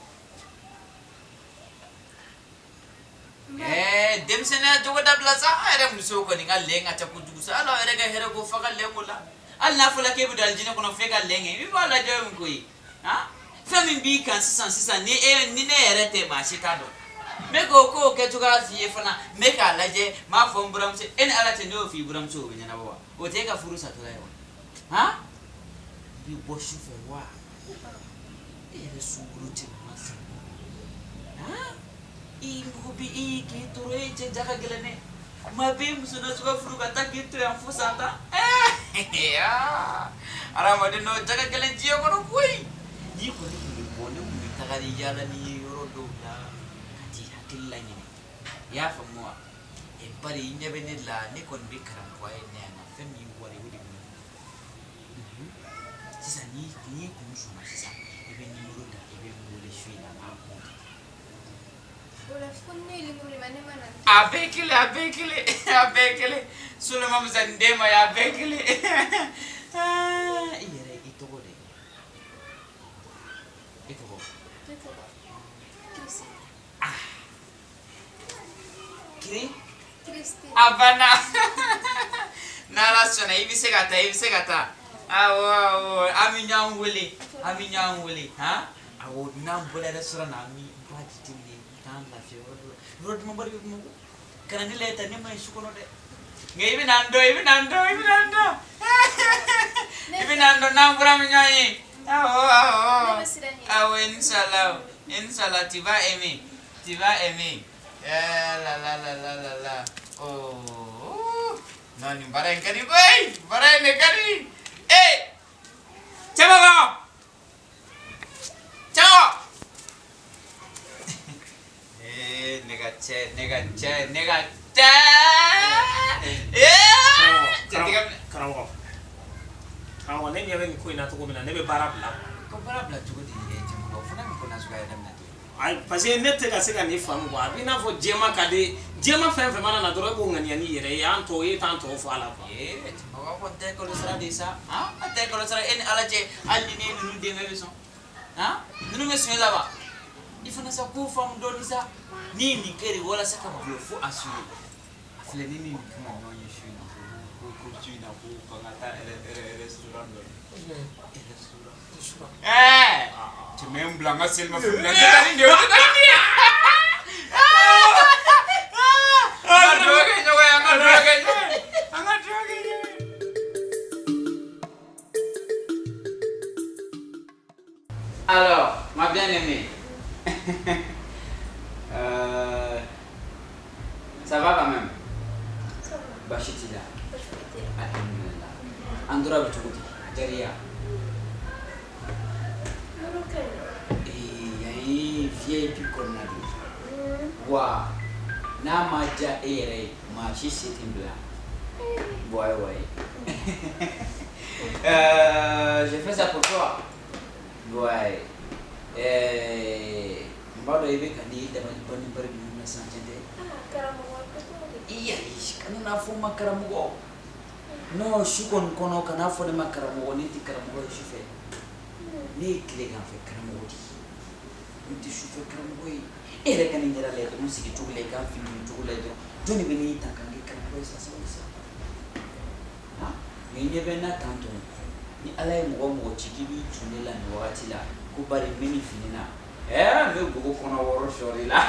Ɛɛ, denmisɛnninya jogo dabila sa. An yɛrɛ musow kɔni ka lɛn ka ca kojugu sa. Hali aw yɛrɛ ka hɛrɛ ko fa ka lɛn ko la. Hali n'a fɔra k'e bɛ don alijinɛ kɔnɔ f'e ka lɛn kɛ, i b'a lajɛ min ko ye. Fɛn min b'i kan sisan sisan, ni e ni ne yɛrɛ tɛ, maa si t'a dɔn. N bɛ k'o kow kɛcogoya f'i ye fana, n bɛ k'a lajɛ, n b'a fɔ n buramuso, e ni Ala cɛ, ne y'o f'i buramuso o bɛ ɲɛnabɔ wa? O tɛ e ka furu satɔla ye wa? I bɛ bɔ su fɛ wa? E yɛrɛ sunkuru cɛ ɲuman sa. I mago bɛ e k'i tɔɔrɔ, e cɛ ja ka gɛlɛn dɛ. Maa bɛ muso nasugu furu ka taa k'i to yan fo san 10. Hadamaden dɔw ja ka gɛlɛn diɲɛ kɔnɔ koyi. N'i kɔni tun bɛ bɔ, ne tun bɛ taga ni yaala n'i ye yɔrɔ dɔw la ka t'i hakili laɲinɛ. I y'a faamu wa? Bari i ɲɛ bɛ ne la, ne kɔni bɛ karamɔgɔya in na yan nɔ, fɛn min ye wari ye, o de bɛ ne kun. Sisan n'i kun sɔnna sisan, i bɛ nimoro ta, i bɛ n wele su in na, n b'a kun ta. A bɛɛ kelen, a bɛɛ kelen, a bɛɛ kelen. Soloma musa ni den ma ye, a bɛɛ kelen. I yɛrɛ i tɔgɔ de? E tɔgɔ? Ne tɔgɔ Kirisi. Kiri? Kirisi. A banna. N'Ala sɔnna i bɛ se ka taa, i bɛ se ka taa. Awɔ, awɔ, an bɛ ɲɔgɔn wele, an bɛ ɲɔgɔn wele, han. Awɔ, n'an bɔra restaurant na, an bɛ ba jateminɛ, t'an lafiya yɔrɔ dɔ la. Yɔrɔ dumanba de bɛ Bamakɔ. Kana ne lajɛ tan, ne ma ɲi su kɔnɔ dɛ. Nka i bɛna n dɔn, i bɛna n dɔn, i bɛna n dɔn. I bɛna n dɔn, n'an bɔra an bɛ ɲɔgɔn ye. Awɔ, awɔ. Ne bɛ siran ɲɛ. Awɔ, inshallah, inshallah, tu vas aimer, tu vas aimer. Eh la la la la la la. Oh. Non, nin baara in ka di koyi. Baara in de ka di. Eh! Cɛmɔgɔ! Cɛmɔgɔ! Eh, ne ka cɛ, ne ka cɛ, ne ka cɛ! Eh! Cɛ tɛgɛ minɛ. Karamɔgɔ, karamɔgɔ, ne ɲɛ bɛ nin ko in na cogo min na, ne bɛ baara bila. Ko baara bila cogo di, cɛmɔgɔ? O fana min ko nasuguya ye daminɛ ten. Ayi, parce que ne tɛ ka se ka nin faamu quoi. A b'i n'a fɔ jɛman ka di, jɛman fɛn fɛn mana na dɔrɔn, e b'o ŋaniya n'i yɛrɛ ye, an tɔw, e t'an tɔw fɔ a la quoi. Ee, cɛmɔgɔ kɔni tɛ kalo sara de sa. Han, a tɛ kalo sara e ni Ala cɛ, hali ni ne ye ninnu den bɛɛ bɛ sɔn. Han, ninnu bɛ suɲɛ la wa? I fana sa k'o faamu dɔɔni sa. Ni ye nin kɛ de walasa ka bluff assurer. A filɛ, ni nin kuma ɲɔgɔn ye su in na, ko su in na ko k'an ka taa restaurant dɔ la. Restaurant. Ɛɛ! Cɛmɛ n bila n ka selimafɛn minɛ. N tɛ taa ni nin ye, n tɛ taa ni nin ye. An ka dugawu kɛ ɲɔgɔn ye, an ka dugawu kɛ ɲɔgɔn ye. An ka dugawu kɛ ɲɔgɔn ye. Alors, ma bien-aimée, ça va quand même? Ça va. Baasi t'i la? Baasi foyi tɛ yen. Alhamdulillah. An tora bɛ cogo di? Jariya. Yɔrɔ ka ɲi nɔ. Ee, yan ye VIP kɔnɔna de ye. Wa n'a ma diya e yɛrɛ ye, maa si se tɛ n bila. Ouais, ouais. J'ai fait ça pour toi. Ouais. N b'a dɔn i bɛ ka n'i dabali ban ni bari ninnu na sisan, tiɲɛ tɛ? Ah, karamɔgɔ, a bɛ cogo di? I ayi, kana n'a fɔ n ma karamɔgɔ. Non, su kɔni kɔnɔ, kana fɔ ne ma karamɔgɔ, ne tɛ karamɔgɔ ye su fɛ. Ne ye tileganfɛ karamɔgɔ de ye. Ne tɛ sufɛ karamɔgɔ ye. E yɛrɛ ka nin yɛrɛ lajɛ dɔrɔn, sigi cogo la, i ka fini don cogo lajɛ dɔrɔn. Jɔn de bɛ n'i ta k'an kɛ karamɔgɔ ye sisan, sabali sa. Han? Nka i ɲɛ bɛ n na tan tɔ. Ni Ala ye mɔgɔ o mɔgɔ ci k'i b'i jɔ ne la nin wagati la, ko bari n bɛ nin fini na. Ɛɛ, n bɛ gogo kɔnɔ wɔɔrɔ sɔrɔ i la.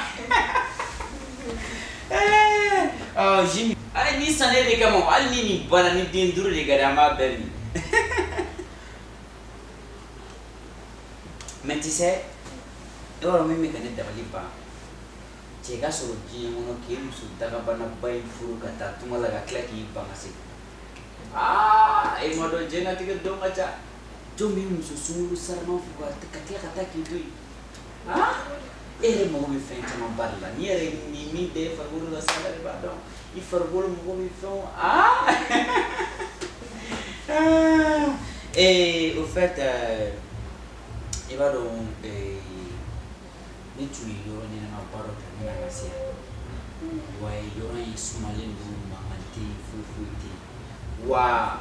Ɛɛ, ɔ jus ayi, ni sannen de kama, hali ni nin banna, ni den duuru de ka di, an b'a bɛɛ min. Mais tu sais, i b'a dɔn min bɛ ka ne dabali ban, cɛ ka sɔrɔ diɲɛ kɔnɔ k'e muso dagabanaba in furu ka taa tunga la, ka tila k'i ban ka segin. Aa, e ma dɔn diɲɛlatigɛ don ka ca. Jɔn b'i muso sunkuru sarama furu ka tila ka taa k'i to yen? Aa, e yɛrɛ mago bɛ fɛn camanba de la. N'i yɛrɛ ni min da i farikolo la sa, ala de b'a dɔn. I farikolo mago bɛ fɛnw. Aa, et au fait, i b'a dɔn, ne tun ye yɔrɔ ɲɛnamaba dɔ ta ne nana se yan. Wa yɔrɔ in sumalen don, mankan tɛ yen, foyi foyi tɛ yen. Wa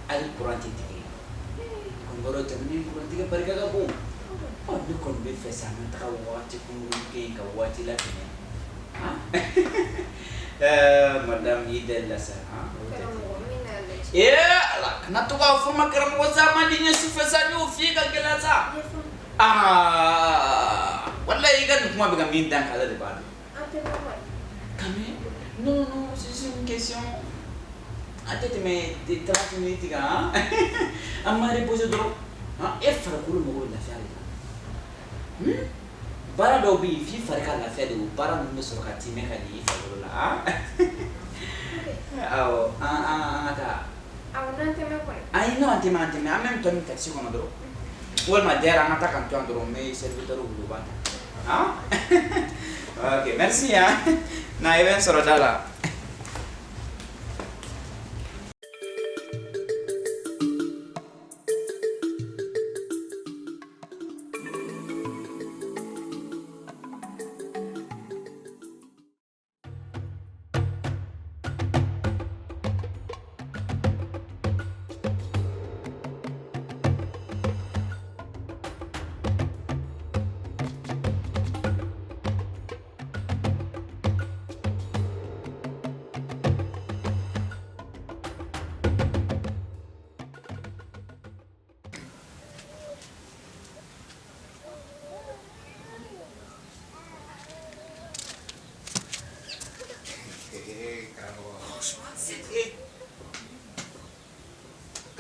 hali courant tɛ tigɛ. Kɔni b'a dɔn jamana in courant tigɛ barika ka bon. Ɔ, ne kɔni bɛ fɛ sa, an ka taga wagati kunkurunin kɛ yen ka waati latɛmɛ. Han? Madame, i dali la sa. Han? O tɛ. Karamɔgɔ, n bɛna lajɛ. Ee Ala, kana to k'a fɔ n ma karamɔgɔ sa, man di n ye sufɛ sa, n y'o f'i ye ka gɛlɛya sa. Aa, walayi i ka nin kuma bɛ ka min dan kan, Ala de b'a dɔn. An tɛ bɔ kɔni. Quand même, non, non, c'est juste une question. An tɛ tɛmɛ 30 minutes kan, han? An ma reposer dɔrɔn. Han, e farikolo mago bɛ lafiya de la. Baara dɔw bɛ yen, f'i fari ka lafiya de, o baara ninnu bɛ sɔrɔ ka timɛ ka ɲɛ i farikolo la, han? Awɔ, an ka taa. Awɔ, n'an tɛ mɛn kɔni. Ayi, non, an tɛ mɛn, an tɛ mɛn. An bɛ to ni taxi kɔnɔ dɔrɔn. Walima d'ailleurs, an ka taa k'an to yan dɔrɔn, n bɛ serviteur wele, u b'an ta. Han? Ok, merci hein. Na, i bɛ n sɔrɔ da la.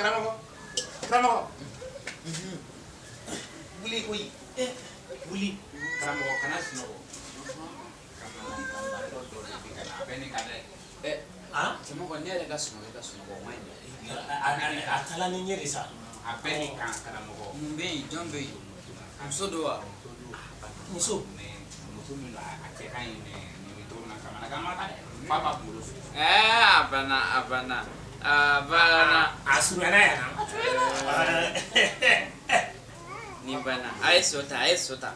Karamɔgɔ, karamɔgɔ, wuli koyi, wuli karamɔgɔ, kana sunɔgɔ. Kamanaganbatɔ dɔ de bɛ ka na, a bɛ nin kan dɛ. Cɛmɔgɔ, ne yɛrɛ ka sunɔgɔ, e ka sunɔgɔ o man ɲi dɛ. A taara ni ɲɛ de sa. A bɛ nin kan, karamɔgɔ. Mun bɛ yen? Jɔn bɛ yen? Muso don wa? Muso. Mais muso min don, a cɛ ka ɲi, mais nin bɛ cogo min na, kamanagan ma ta dɛ, f'a b'a kunkolo fili. A banna, a banna, a banna. A surunyana yan na. Nin banna. A ye so ta, a ye so ta.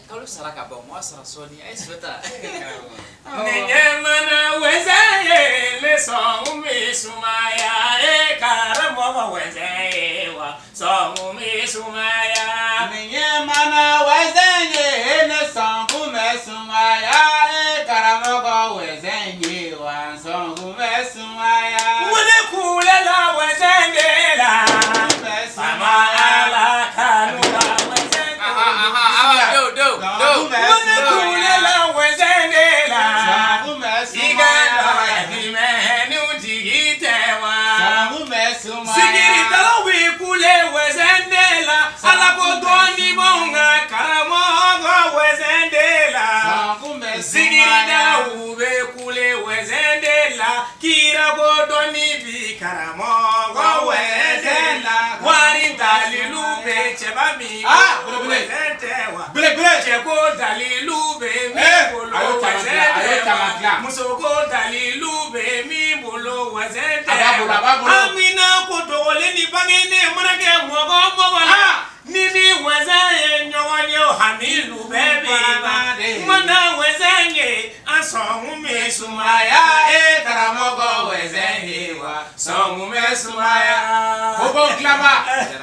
Kalo sara ka ban, o ma sara sɔɔni, a ye so ta. Ne ɲɛ mana wɛsɛ ye, ne sɔn bɛ sumaya. E karamɔgɔ, wɛsɛ ye wa, sɔn bɛ sumaya. Ni ɲɛ mana wɛsɛn ye, ne sɔn kun bɛ sumaya. E karamɔgɔ, wɛsɛn ye wa, sɔn kun bɛ sumaya. Wele kule la wɛsɛ de la. Kun bɛ Faama sumaya. Ala kanu la wɛsɛ. Awa, do do do. Wele kule la wɛsɛ de la. Sɔn kun bɛ I ka sumaya. dɔgɔyimɛ ni jigi tɛ wa. Sɔn kun bɛ sumaya. Sigiritalaw bɛ kule wɛsɛ de la. Ala ko dɔɔni b'anw ka karamɔgɔ wɛsɛ de la. Sɔn kun bɛ sumaya. Sigiridaw bɛ kule wɛsɛ de la. Kira ko dɔɔni bi karamɔgɔ wɛsɛ la. Wari dalilu bɛ cɛba min Ah, bolo belebele. wɛsɛ tɛ wa. Belebele. Cɛ ko dalilu bɛ min Eh, bolo a y'o caman wɛsɛ dilan, a y'o tɛ caman wa. dilan. Muso ko dalilu bɛ min bolo wɛsɛ tɛ A b'a bolo, a b'a bolo. Amina ko dogolen ni bangenen mana kɛ mɔgɔ o mɔgɔ la. Ah. Ni ni wɛsɛ ye ɲɔgɔn ye, hamilu bɛɛ bɛ ban. Mana wɛsɛ ye, an sɔn bɛ sumaya. E karamɔgɔ, wɛsɛn ye wa, sɔn kun bɛ sumaya. Sumaya. Bobo dilanba,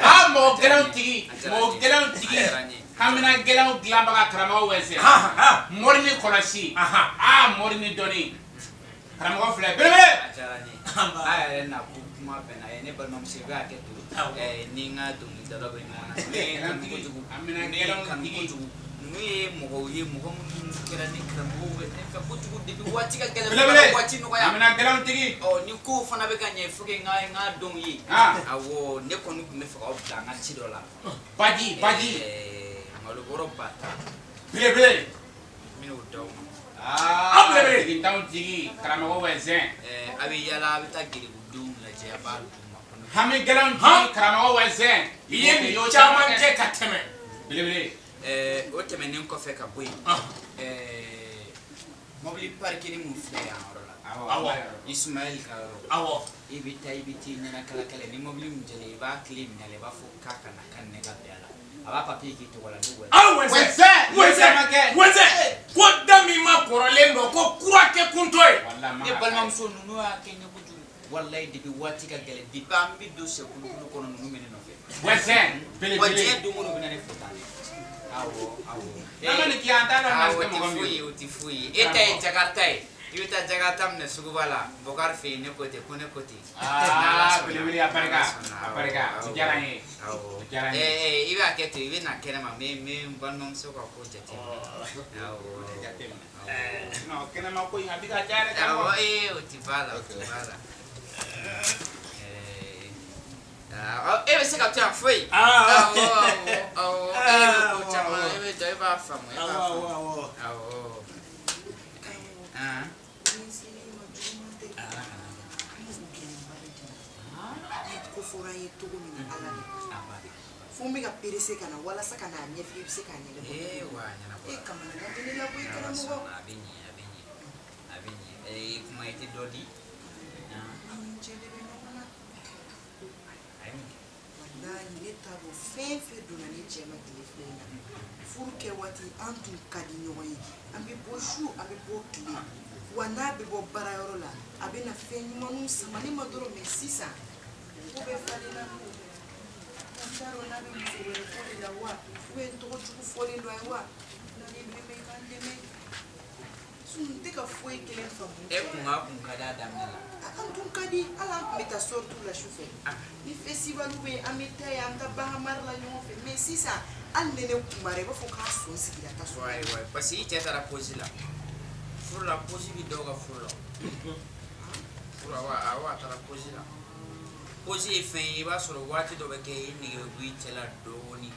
a mɔgɔ gɛlɛnw tigi, mɔgɔ gɛlɛnw A tigi, diyara n ye. hamina gɛlɛnw dilanbaga, karamɔgɔ wɛsɛn. Mori ni kɔlɔsi, a mori ni dɔnni, karamɔgɔ filɛ belebele. A diyara n ye. A yɛrɛ na ko kuma bɛnna. A ye ne balimamuso, i bɛ hakɛ to. Ni n ka dɔnkilidalaw bɛ ɲɔgɔn na, ne ye kanu kojugu, Amina ne ye gɛlɛnw kanu tigi. kojugu. Ninnu ye mɔgɔw ye, mɔgɔ minnu kɛra ni karamɔgɔw bɛ ne fɛ kojugu depuis waati ka gɛlɛn fo ka Belebele. na waati nɔgɔya. Amina gɛlɛnw tigi. Ɔ, ni kow fana bɛ ka ɲɛ, il faut que n ka dɔn ye. Awɔ, ne kɔni tun bɛ fɛ k'aw bila n ka ci dɔ la. Baji, baji. Malobɔrɔ 10 000. Belebele. N bɛn'o d'aw ma. Aa, belebele. tigitanw tigi, karamɔgɔ wɛsɛn. A bɛ yaala, a bɛ taa geribudenw lajɛ, a b'a d'u ma. Hami gɛlɛnw tigi, karamɔgɔ wɛsɛn. I ye nin caman kɛ ka tɛmɛ. Belebele. O tɛmɛnen kɔfɛ ka bɔ yen, mobili parikini mun filɛ yan yɔrɔ la, Awɔ. Ismaël ka yɔrɔ, i bɛ taa, i bɛ t'i ɲɛna kala ni mobili min jɛlen, i b'a tile minɛ a la, i b'a fɔ k'a ka na, ka ne ka bɛn a la, a b'a papiye k'i tɔgɔ la, ne wɛrɛ. Aw wɛsɛ. Wɛsɛn. Wɛsɛ. Caman kɛ. Wɛsɛ. Ko da min ma kɔrɔlen dɔn, ko kura kɛ kuntɔ ye. Walahi, Ne balimamuso, ninnu y'a kɛ n ye kojugu, walayi, depuis waati ka gɛlɛn, depuis an bɛ don sɛkulukulu kɔnɔ, ninnu bɛ ne nɔfɛ. Wɛsɛn. Wa Belebele. diɲɛ don o don, bɛ na ne fɛ tan de. Awɔ, awɔ. N'an ma nin k'i ye, an t'a dɔn n'an Awɔ, tɛ o tɛ mɔgɔ min foyi ye. ye, o tɛ foyi ye. E ta ye Jakarta ye, i bɛ taa Jakarta minɛ suguba la, Bɔkari fɛ yen, ne ko ten, ko ne ko ten. Aa, belebele, a barika, a barika, o diyara n ye. Awɔ. O diyara n ye. I b'a kɛ ten, i bɛ na kɛnɛma, n bɛ n balimamuso ka ko jateminɛ. Awɔ. Jateminɛ. Sinon, kɛnɛma ko in a bɛ ka caya dɛ, Awɔ, karamɔgɔ. ee, o ti ba la, o ti ba la. Awɔ, e bɛ se ka to yan foyi. Awɔ, awɔ, awɔ, e bɛ ko caman, e bɛ jɔ, e b'a faamu, e b'a faamu. Awɔ. Ah. Ni selen ma juguman tɛ. Ala kana kɛ. Mɔgɔ gɛlɛnba de di ne ko fɔra n ye cogo min na, Ala de. A banna. Fo n bɛ ka perese ka na walasa ka n'a ɲɛf'i ye, i bɛ se k'a ɲɛnabɔ. Ee, wa a ɲɛnabɔra. E kamanagan bɛ ne la koyi, Ala karamɔgɔ. sɔnna, a bɛ ɲɛ, a bɛ ɲɛ, a bɛ ɲɛ. Ee, kuma i tɛ dɔ di? Ah, An ni cɛ de bɛ ɲɔgɔn na. A ye mun kɛ? Walahi, ne t'a dɔn, fɛn fɛn donna ne cɛ ma tile fila in na. Furu kɛ waati, an tun ka di ɲɔgɔn ye, an bɛ bɔ su, an bɛ bɔ tile, wa n'a bɛ bɔ baarayɔrɔ la, a bɛ na fɛn ɲumanw sama ne ma dɔrɔn. Mais sisan ko bɛɛ falenna. N t'a dɔn n'a bɛ muso wɛrɛ ko de la wa, ou bien n tɔgɔ jugu fɔlen don a ye wa. N'ale dɛmɛ, i k'an dɛmɛ, n tɛ ka foyi kelen faamu. E kun ka d'a daminɛ la. An tun ka di hali, an tun bɛ taa sortie la sufɛ, ni festival bɛ yen, an bɛ taa yen, an bɛ taa Bahamar la ɲɔgɔn fɛ. Mais sisan, hali ni ne kumara, i b'a fɔ k'a sɔn sigira ta so. Wayi wayi, parce que i cɛ taara pause la. Furu la, pause bɛ dɔw ka furu la. Furu, awɔ, awɔ, a taara pause la. Pause ye fɛn ye, i b'a sɔrɔ waati dɔ bɛ kɛ i nege bɛ bɔ i cɛ la dɔɔni.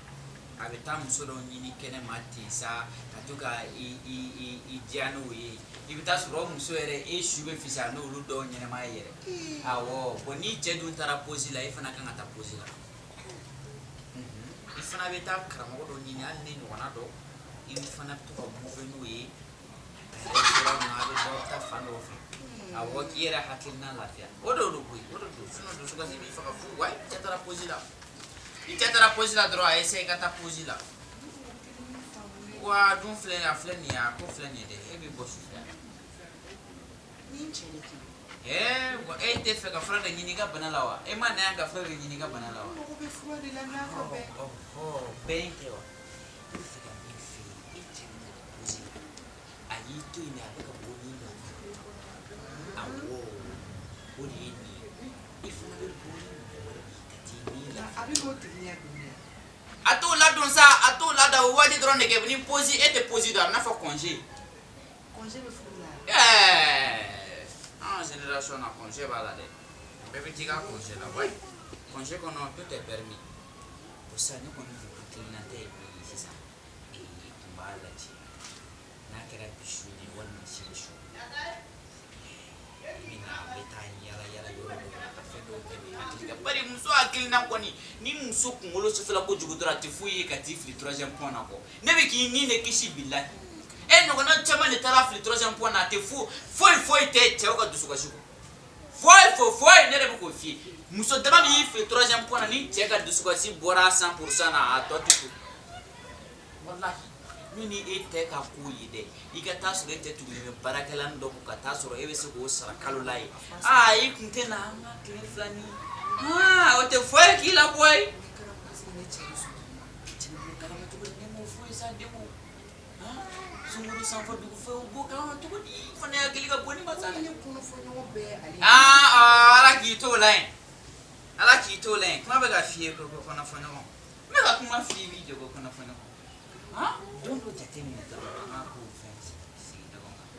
A bɛ taa muso dɔ ɲini kɛnɛ ma ten sa, ka to ka i diya n'o ye. I bɛ taa sɔrɔ o muso yɛrɛ, e su bɛ fisaya n'olu dɔw ɲɛnɛmaya yɛrɛ. Awɔ, bon, n'i cɛ dun taara pause la, e fana kan ka taa pause la. I fana bɛ taa karamɔgɔ dɔ ɲini, hali ne ɲɔgɔnna dɔ, i fana bɛ to ka bouger n'o ye restaurant na, a bɛ bɔ, a bɛ taa fan dɔw fɛ. Awɔ, k'i yɛrɛ hakilina lafiya. O de don koyi, o de don. Sinon dusukasi b'i faga fu. Wa i cɛ taara pause la, i cɛ taara pause la dɔrɔn, a essaye i ka taa pause la. Wa dun filɛ nin ye, a filɛ nin ye, a ko filɛ nin ye dɛ, e bɛ bɔ sufɛ. Ni n cɛ de tun. Ɛɛ, wa e tɛ fɛ ka fura de ɲini i ka bana la wa? E ma na yan ka fura de ɲini i ka bana la wa? N mago bɛ fura de la n'a ka bɛn. Ɔhɔ, bɛn tɛ wa? Ne bɛ fɛ ka min f'i ye, e cɛ bɛ taa pause la, a y'i to yen de, a bɛ ka bɔ ni nɔ. Awɔ, o de ye nin ye. I fana bɛ bɔ ni mɔgɔ wɛrɛ de ye ka t'i ni lafiya. A bɛ n'o tigi ladon de. A t'o ladon sa, a t'o ladon, o waati dɔrɔn de kɛ. Ni pause, e tɛ pause dɔn, a bɛ n'a fɔ congé. Congé bɛ furu la? Ɛɛ, an génération na, congé b'a la dɛ. Bɛɛ bɛ t'i ka congé la. Ouais, congé kɔnɔ, tout est permis. Bon, sisan ne kɔni kun hakilinata ye min ye sisan, i tun b'a lajɛ n'a kɛra bi su in ye walima sini su, i bɛ na, a bɛ taa yala yala yɔrɔ dɔw la, ka fɛn dɔw kɛ ni hakili ka. Bari muso hakilina kɔni, ni muso kunkolo sufɛla kojugu dɔrɔn, a tɛ foyi ye ka t'i fili troisième pont na kɔ. Ne bɛ k'i ni de kisi, bilahi. E ɲɔgɔnna caman de taara fili troisième pont na. A tɛ foyi foyi tɛ cɛw ka dusukasi kɔ, foyi foyi foyi. Ne de bɛ k'o f'i ye. Muso dama min y'i fili troisième pont na, ni cɛ ka dusukasi bɔra 100% na, a tɔ tɛ to. Walahi, ne ni e tɛ ka ko ye dɛ. I ka taa sɔrɔ e tɛ tugulen bɛ baarakɛla dɔ kɔ, ka taa sɔrɔ e bɛ se k'o sara kalo la ye. Aa, i kun tɛ na an ka tile fila ni aa, o tɛ foyi k'i la koyi. Ne karamɔgɔ, est-ce que ne cɛ bɛ sɔn? Cɛ bɛ bɔ kalama cogo di? Ne m'o fɔ ye sa, denko sunkuru sanfɛ dugu fɛ, o b'o kalama cogo di? I fana hakili ka bon ni ma sa dɛ. Ne kɔnɔfɔ ɲɔgɔn bɛɛ ale. Aa, Ala k'i t'o la yen, Ala k'i t'o la yen. Kuma bɛ ka f'i ye ko kɔnɔfɔ ɲɔgɔn, n bɛ ka kuma f'i ye, i b'i jɔ ko kɔnɔfɔ ɲɔgɔn. Han, don dɔ jateminɛ dɔrɔn, an ka kow fɛn sigi ɲɔgɔn kan,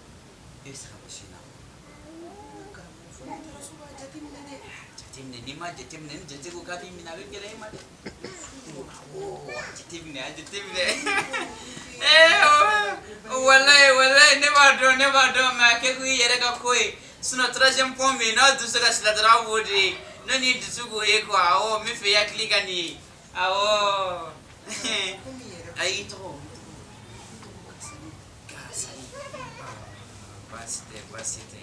e bɛ se ka bɔ sin na. Karamɔgɔ, fo ne taara so k'a jateminɛ dɛ. Jateminɛ, n'i ma jateminɛ, ni jate ko k'a b'i minɛ, a bɛ gɛlɛya i ma dɛ. Awɔ, a jateminɛ, a jateminɛ. Ee, walayi, walayi, ne b'a dɔn, ne b'a dɔn. Mais a kɛ ko i yɛrɛ ka ko ye. Sinon troisième pont bɛ yen, n'aw dusu ka sila dɔrɔn, aw b'o de ye. N'o n'i dusu k'o ye quoi. Awɔ, n bɛ fɛ i hakili ka nin ye. Awɔ. Komi yɛrɛ. Ayi, i tɔgɔ? Ne tɔgɔ Kasali. Kasali, baasi tɛ, baasi tɛ.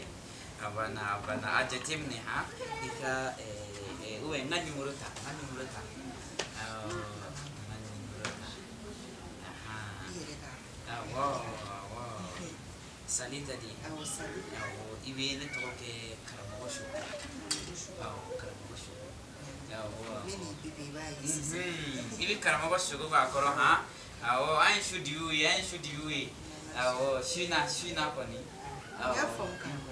A banna, a banna. A jateminɛ han, i ka ɛɛ ou bien n ka numéro ta, n ka numéro ta. Awɔ, n ka numéro ta. Ahan. I yɛrɛ ka. Awɔ, awɔ, Sali ta di. Awɔ, Sali. Awɔ, i bɛ ne tɔgɔ kɛ karamɔgɔ Soko. Awɔ, karamɔgɔ Soko. Awɔ. Ne ni bébé, i b'a ye sisan. I bɛ karamɔgɔ Soko k'a kɔrɔ han. Awɔ, an ye su dibiw ye, an ye su dibiw ye. Awɔ, su in na, su in na kɔni. N y'a faamu karamɔgɔ.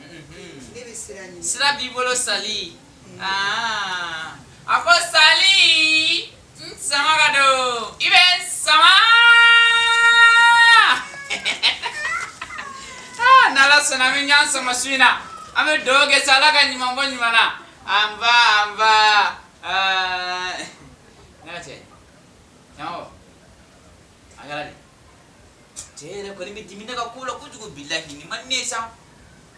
Ne bɛ sira ɲini. Sira b'i bolo, Sali. Aa, a ko Sali, n sama ka don, i bɛ n sama. Aa, n'Ala sɔnna, an bɛ ɲɔgɔn sama su in na. An bɛ dugawu kɛ sa, Ala ka ɲuman bɔ ɲuman na. An ba, an ba. Aa, ne ka cɛ, karamɔgɔ, a kɛra di? Cɛ yɛrɛ kɔni bɛ dimi ne ka ko la kojugu, bilahi. Nin man di ne ye sa.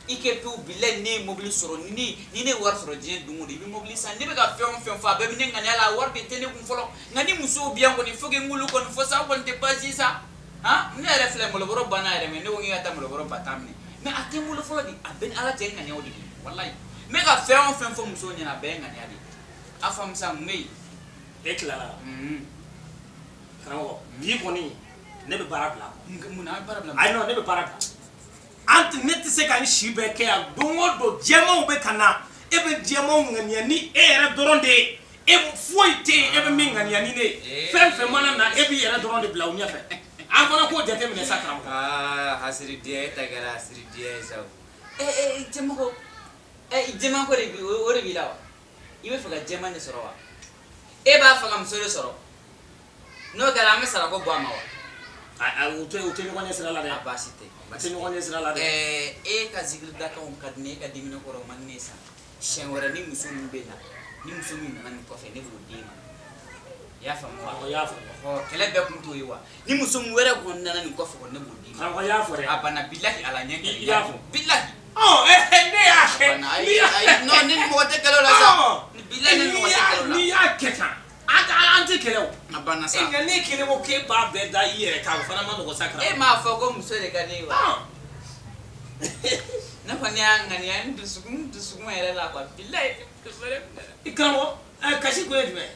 I kɛ pewu, bilahi. Ne ye mobili sɔrɔ, ni ne ye wari sɔrɔ diɲɛ don o don, i bɛ mobili san. Ne bɛ ka fɛn o fɛn fɔ, a bɛɛ bɛ ne ŋaniya la. A wari de tɛ ne kun fɔlɔ. Nka ni musow bɛ yan kɔni, faut que n k'olu kɔni fɔ sa. O kɔni tɛ baasi ye sa. Han, ne yɛrɛ filɛ, malobɔrɔ banna yɛrɛ. Mais ne ko n k'i ka taa malobɔrɔ 10 000 minɛ, mais a tɛ n bolo fɔlɔ de. A bɛɛ ni Ala cɛ, n ŋaniyaw de don. Walahi, n bɛ ka fɛn o fɛn fɔ musow ɲɛna, a bɛɛ ye ŋaniya de ye. A faamu sa, mun bɛ yen? E tilala, karamɔgɔ. Bi kɔni, ne bɛ baara bila. Mun na? A bɛ baara bila? Ayi, non, ne bɛ baara bila. An tɛ, ne tɛ se ka n si bɛɛ kɛ yan. Don o don, jɛmanw bɛ ka na, e bɛ jɛmanw ŋaniya ni e yɛrɛ dɔrɔn de ye. E foyi tɛ yen e bɛ min ŋaniya ni ne ye. Fɛn fɛn mana na, e b'i yɛrɛ dɔrɔn de bila u ɲɛfɛ. An fana k'o jateminɛ sa, karamɔgɔ. Aa, hasiridiya, e ta kɛra hasiridiya ye sa o. Ɛ ɛ, jɛmɔgɔ, ɛ, jɛman ko de bi, o de b'i la wa? I bɛ fɛ ka jɛman de sɔrɔ wa? E b'a fɛ ka muso de sɔrɔ? N'o kɛra, an bɛ sarako bɔ a ma wa? U tɛ ɲɔgɔn ɲɛ sira la dɛ. A baasi tɛ. U tɛ ɲɔgɔn ɲɛ sira la dɛ. Ɛɛ, e ka zikiri dakanw ka di ne ye, e ka dimine kɔrɔ o man di ne ye sa. Siɲɛ wɛrɛ ni muso min bɛ na Ni muso min nana nin kɔfɛ, ne b'o d'e ma. I y'a faamu wa? Karamɔgɔ, y'a fɔ. Ɔhɔ, kɛlɛ bɛɛ kun t'o ye wa? Ni muso min wɛrɛ kɔni nana nin kɔfɛ kɔni, ne b'o d'i ma. Karamɔgɔ, y'a fɔ dɛ. A banna, bilahi, ala ɲɛ. I y'a fɔ. Bilahi. Ɔ ne y'a kɛ. A banna, ayi ayi, non, ne ni mɔgɔ tɛ kɛlɛ o la sa. Bilahi, ne ni mɔgɔ tɛ kɛlɛ o la. N'i y'a kɛ tan, an tɛ kɛlɛ o. A banna sa. Nka ne kelen ko k'e b'a bɛɛ da i yɛrɛ kan, o fana ma nɔgɔn sa, karamɔgɔ. E m'a fɔ ko muso de ka di ye wa? Ne kɔni y'a ŋaniya n dusukun yɛrɛ la quoi, bilahi. I karamɔgɔ, kasi kun ye jumɛn ye?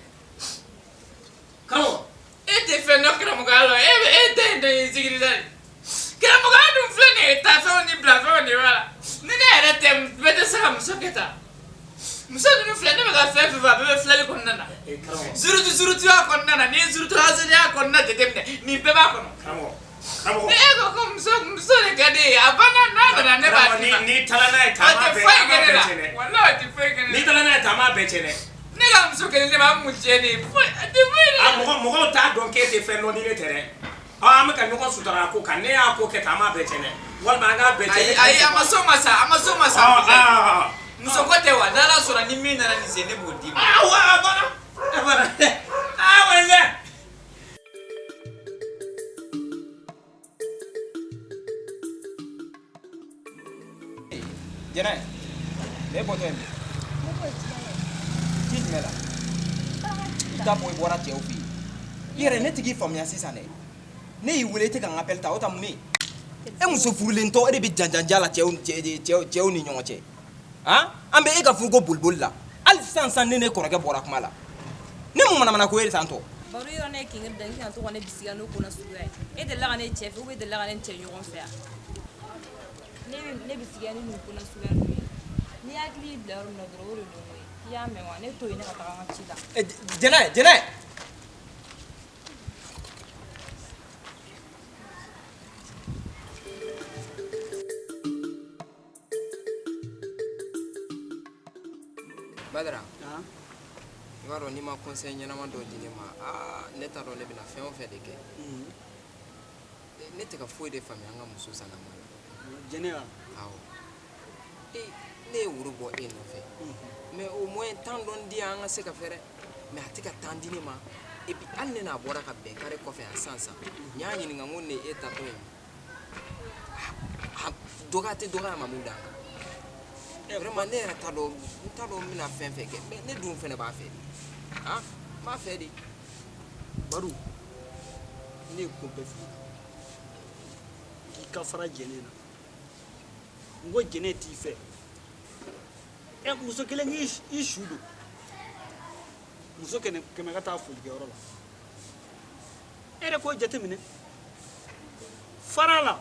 Karamɔgɔ. E tɛ fɛn dɔn karamɔgɔya la, e tɛ yen dɔn ye sigiri la de. Karamɔgɔya dun filɛ nin ye, taafɛnw ni bilafɛnw de b'a la. Ni ne yɛrɛ tɛ, bɛɛ tɛ se ka muso kɛ tan. Muso ninnu filɛ, ne bɛ ka fɛn fɛn fɔ, a bɛɛ bɛ filɛli kɔnɔna na. Zurutu zurutuya kɔnɔna na, n'i ye zurutu hasaniya kɔnɔna jateminɛ, nin bɛɛ b'a kɔnɔ. Karamɔgɔ, karamɔgɔ. Ni e ko ko muso de ka di ye, a banna, n'a nana ne b'a d'i ma. N'i taara n'a ye, taama A tɛ bɛɛ foyi kɛ ne la. tiɲɛ dɛ. Walahi, a tɛ foyi kɛ ne la. N'i taara n'a ye, taama bɛɛ tiɲɛ dɛ. Ne ka muso kelen ne b'a mun tiɲɛ de ye, foyi a tɛ foyi de. A mɔgɔw t'a dɔn k'e tɛ fɛn dɔn ni ne tɛ dɛ. An bɛ ka ɲɔgɔn sutura a ko kan, ne y'a ko kɛ tan, an b'a bɛɛ tiɲɛ dɛ. Walima an k'a bɛɛ tiɲɛ. Ayi ayi, a ma s'o ma sa, a ma s'o ma sa. Muso ko tɛ wa? N'Ala sɔnna, ni min nana nin sen, ne b'o d'i ma. Awɔ, a banna, a banna. Aa, wɛrɛ. Jɛnɛ, ne bɔtɔ ye min? Ci jumɛn la? I t'a fɔ i bɔra cɛw fɛ yen. I yɛrɛ, ne tɛ k'i faamuya sisan dɛ. Ne y'i wele, i tɛ ka n appel ta, o ta mun ye? E muso furulentɔ, e de bɛ janjanja la cɛw ni ɲɔgɔn cɛ. Han? An bɛ e ka furuko boliboli la. Hali sisan sisan, ne kɔrɔkɛ bɔra kuma la. Ne mun manamana ko e tan tɔ? Baro yɔrɔ, ne ye kingiri da, n kana to ka ne bisigiya n'o ko na suguya ye. E delila ka ne cɛ fɛ ou bien e delila ka ne cɛ ɲɔgɔn fɛ yan? Ne bisigiya ni nin ko na suguya ninnu ye. N'i hakili y'i bila yɔrɔ min na dɔrɔn, o de don koyi. I y'a mɛn wa? Ne to yen, ne ka taga n ka ci la. Jɛnɛ, Jɛnɛ! Badara, i b'a dɔn n'i ma conseil ɲɛnama dɔ di ne ma, aa, ne t'a dɔn ne bɛna fɛn o fɛn de kɛ. Ne tɛ ka foyi de faamuya an ka muso sanama la. Jɛnɛ wa? Awɔ. Ne ye woro bɔ e nɔfɛ. Mais au moins temps dɔɔni di yan, an ka se ka fɛrɛ. Mais a tɛ ka temps di ne ma. Et puis hali ne n'a bɔra ka bɛn kare kɔfɛ yan sisan sisan. N y'a ɲininka n ko nin ye e tatɔ ye. Dɔgɔya tɛ dɔgɔya ma mun d'an kan. Vraiment, ne yɛrɛ t'a dɔn, n t'a dɔn n bɛna fɛn fɛn kɛ. Mais ne dun fɛnɛ b'a fɛ de. Han? N b'a fɛ de. Baru, ne ye ko bɛɛ f'i ɲɛna. K'i ka fara Jɛnɛ na. N ko Jɛnɛ t'i fɛ. Muso kelen k'i su don. Muso kɛmɛ ka taa folikɛyɔrɔ la. E yɛrɛ k'o jateminɛ. Fara la,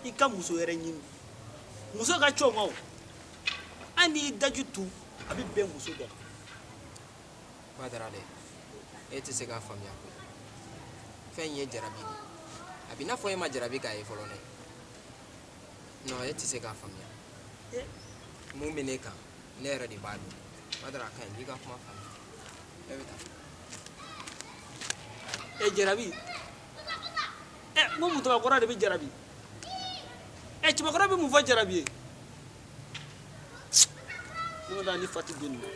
i ka muso wɛrɛ ɲini. Muso ka c'o ma o. Hali n'i daji tu, a bɛ bɛn muso dɔ kan. Badara dɛ, e tɛ se k'a faamuya koyi. Fɛn in ye jarabi de ye. A b'i n'a fɔ e ma jarabi k'a ye fɔlɔ dɛ. Non, e tɛ se k'a faamuya. Mun bɛ ne kan, ne yɛrɛ de b'a dɔn. Badara, a ka ɲi, n'i ka kuma faamuya. Ne bɛ taa. Jarabi. N ko musokɔrɔba de bɛ jarabi. Cɛbakɔrɔ bɛ mun fɔ jarabi ye? Ne ma taa ni fa tɛ den ninnu.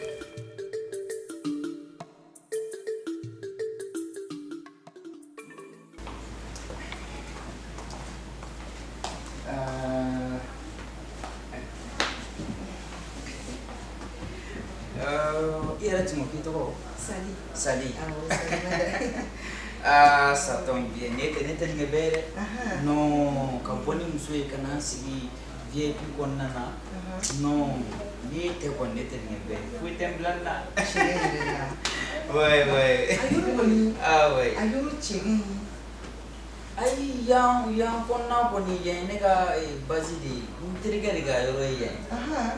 I yɛrɛ tun ko k'i tɔgɔ? Sali. Sali. Awɔ, Sali. Ah, ça tombe bien. Ne tɛ ne tɛ nin kɛ bɛɛ ye dɛ. Non, ka bɔ ni muso ye ka na n sigi VIP kɔnɔna na. Non, ni e tɛ kɔni, ne tɛ nin kɛ bɛɛ ye. Foyi tɛ n bila nin na. Tiɲɛ yɛrɛ la. Ouais, ouais. A yɔrɔ kɔni. Ah, ouais. A yɔrɔ cɛ ka ɲi. Ayi, yan kɔnɔna kɔni, yan ye ne ka base de ye. N terikɛ de ka yɔrɔ ye yan ye.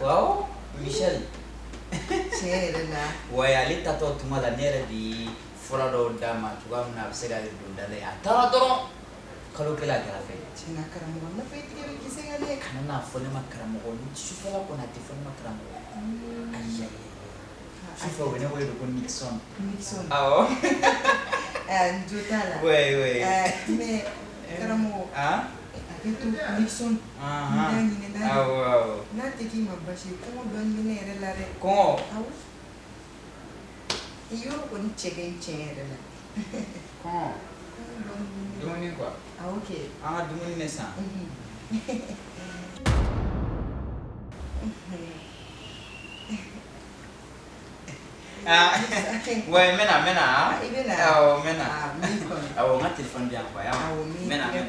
Awɔ, Michel. Tiɲɛ yɛrɛ la. Ouais, ale tatɔ tuma la, ne yɛrɛ de ye fura dɔw d'a ma cogoya min na a bɛ se ka don da la ye. A taara dɔrɔn, kalo kelen a kɛra fɛn ye. Tiɲɛna karamɔgɔ, nafa i tigɛ bɛ kisɛ kan dɛ. Kana n'a fɔ ne ma karamɔgɔ, sufɛla kɔni a tɛ fɔ ne ma karamɔgɔ. Ayi ayi ayi. Sufɛ u bɛ ne wele de ko Nixon. Nixon. Awɔ. N jo t'a la. Ouais, ouais. Mais karamɔgɔ. Han? A kɛ to Nixon. N t'a ɲinɛ n'a ye. Awɔ awɔ. N'a tɛ k'i ma baasi ye, kɔngɔ dɔɔni bɛ ne yɛrɛ la dɛ. Kɔngɔ? Awɔ. Yɔrɔ kɔni cɛ ka ɲi tiɲɛ yɛrɛ la. Kɔngɔ. Dumuni quoi. Ah, ok. An ka dumuni de san. Ah, ouais, n bɛ na, n bɛ na. I bɛ na? Awɔ, n bɛ na. Ah, n b'i kɔnɔ. Awɔ, n ka téléphone bɛ yan quoi, y'a mɛn? Awɔ, n b'i N bɛ na, n bɛ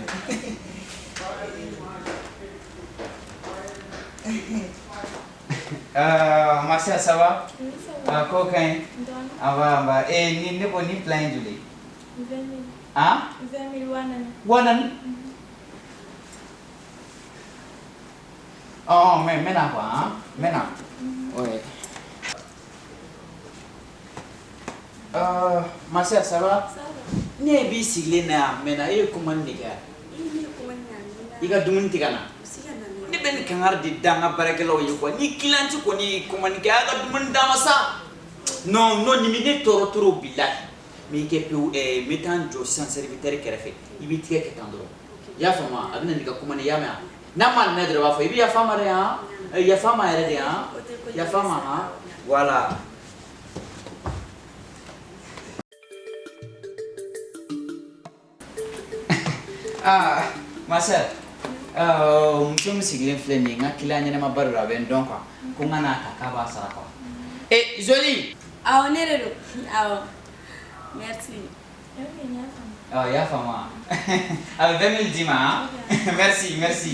na. Ma sœur, ça va? Oui, ça va. Ah, ko ka ɲi? Dɔɔnin. An ba, an ba. Eh, ni ne ko nin plan ye joli ye? 20 000. Han? 20 000, 4 000. 4 000? Ɔ, ɔ, n bɛ na quoi, han? N bɛ na. Ouais. Ma sœur, ça va? Ça va. Ne b'i sigilen na yan a mɛnna, e ye commande de kɛ yan? I ne ye commande kɛ a mɛnna. I ka dumuni tɛ ka na? U se ka na n'o ye. Ne bɛ nin kangari de da n ka baarakɛlaw ye quoi, ni client kɔni ye commande kɛ, a ka dumuni d'a ma sa. Non, non, nin bɛ ne tɔɔrɔ trop bilahi. N b'i kɛ pewu, n bɛ taa n jɔ sisan serviteur kɛrɛfɛ, i b'i tigɛ kɛ tan dɔrɔn. I y'a faamu wa? A bɛ na n'i ka commande ye, i y'a mɛn wa? N'a ma nana dɔrɔn i b'a fɔ i bɛ yafa n ma dɛ han? Yafa n ma yɛrɛ de han? Yafa n ma han? Voilà. Ah, ma sœur, muso min sigilen filɛ nin ye, n ka client ɲɛnamaba de don, a bɛ n dɔn quoi. Ko n ka n'a ta k'a b'a sara quoi. Eh, Zoli! Awɔ, ne de don. Awɔ. Merci. Ok, n y'a faamu. Ɔ, i y'a faamu wa? A bɛ 20 000 d'i ma han? Merci, merci.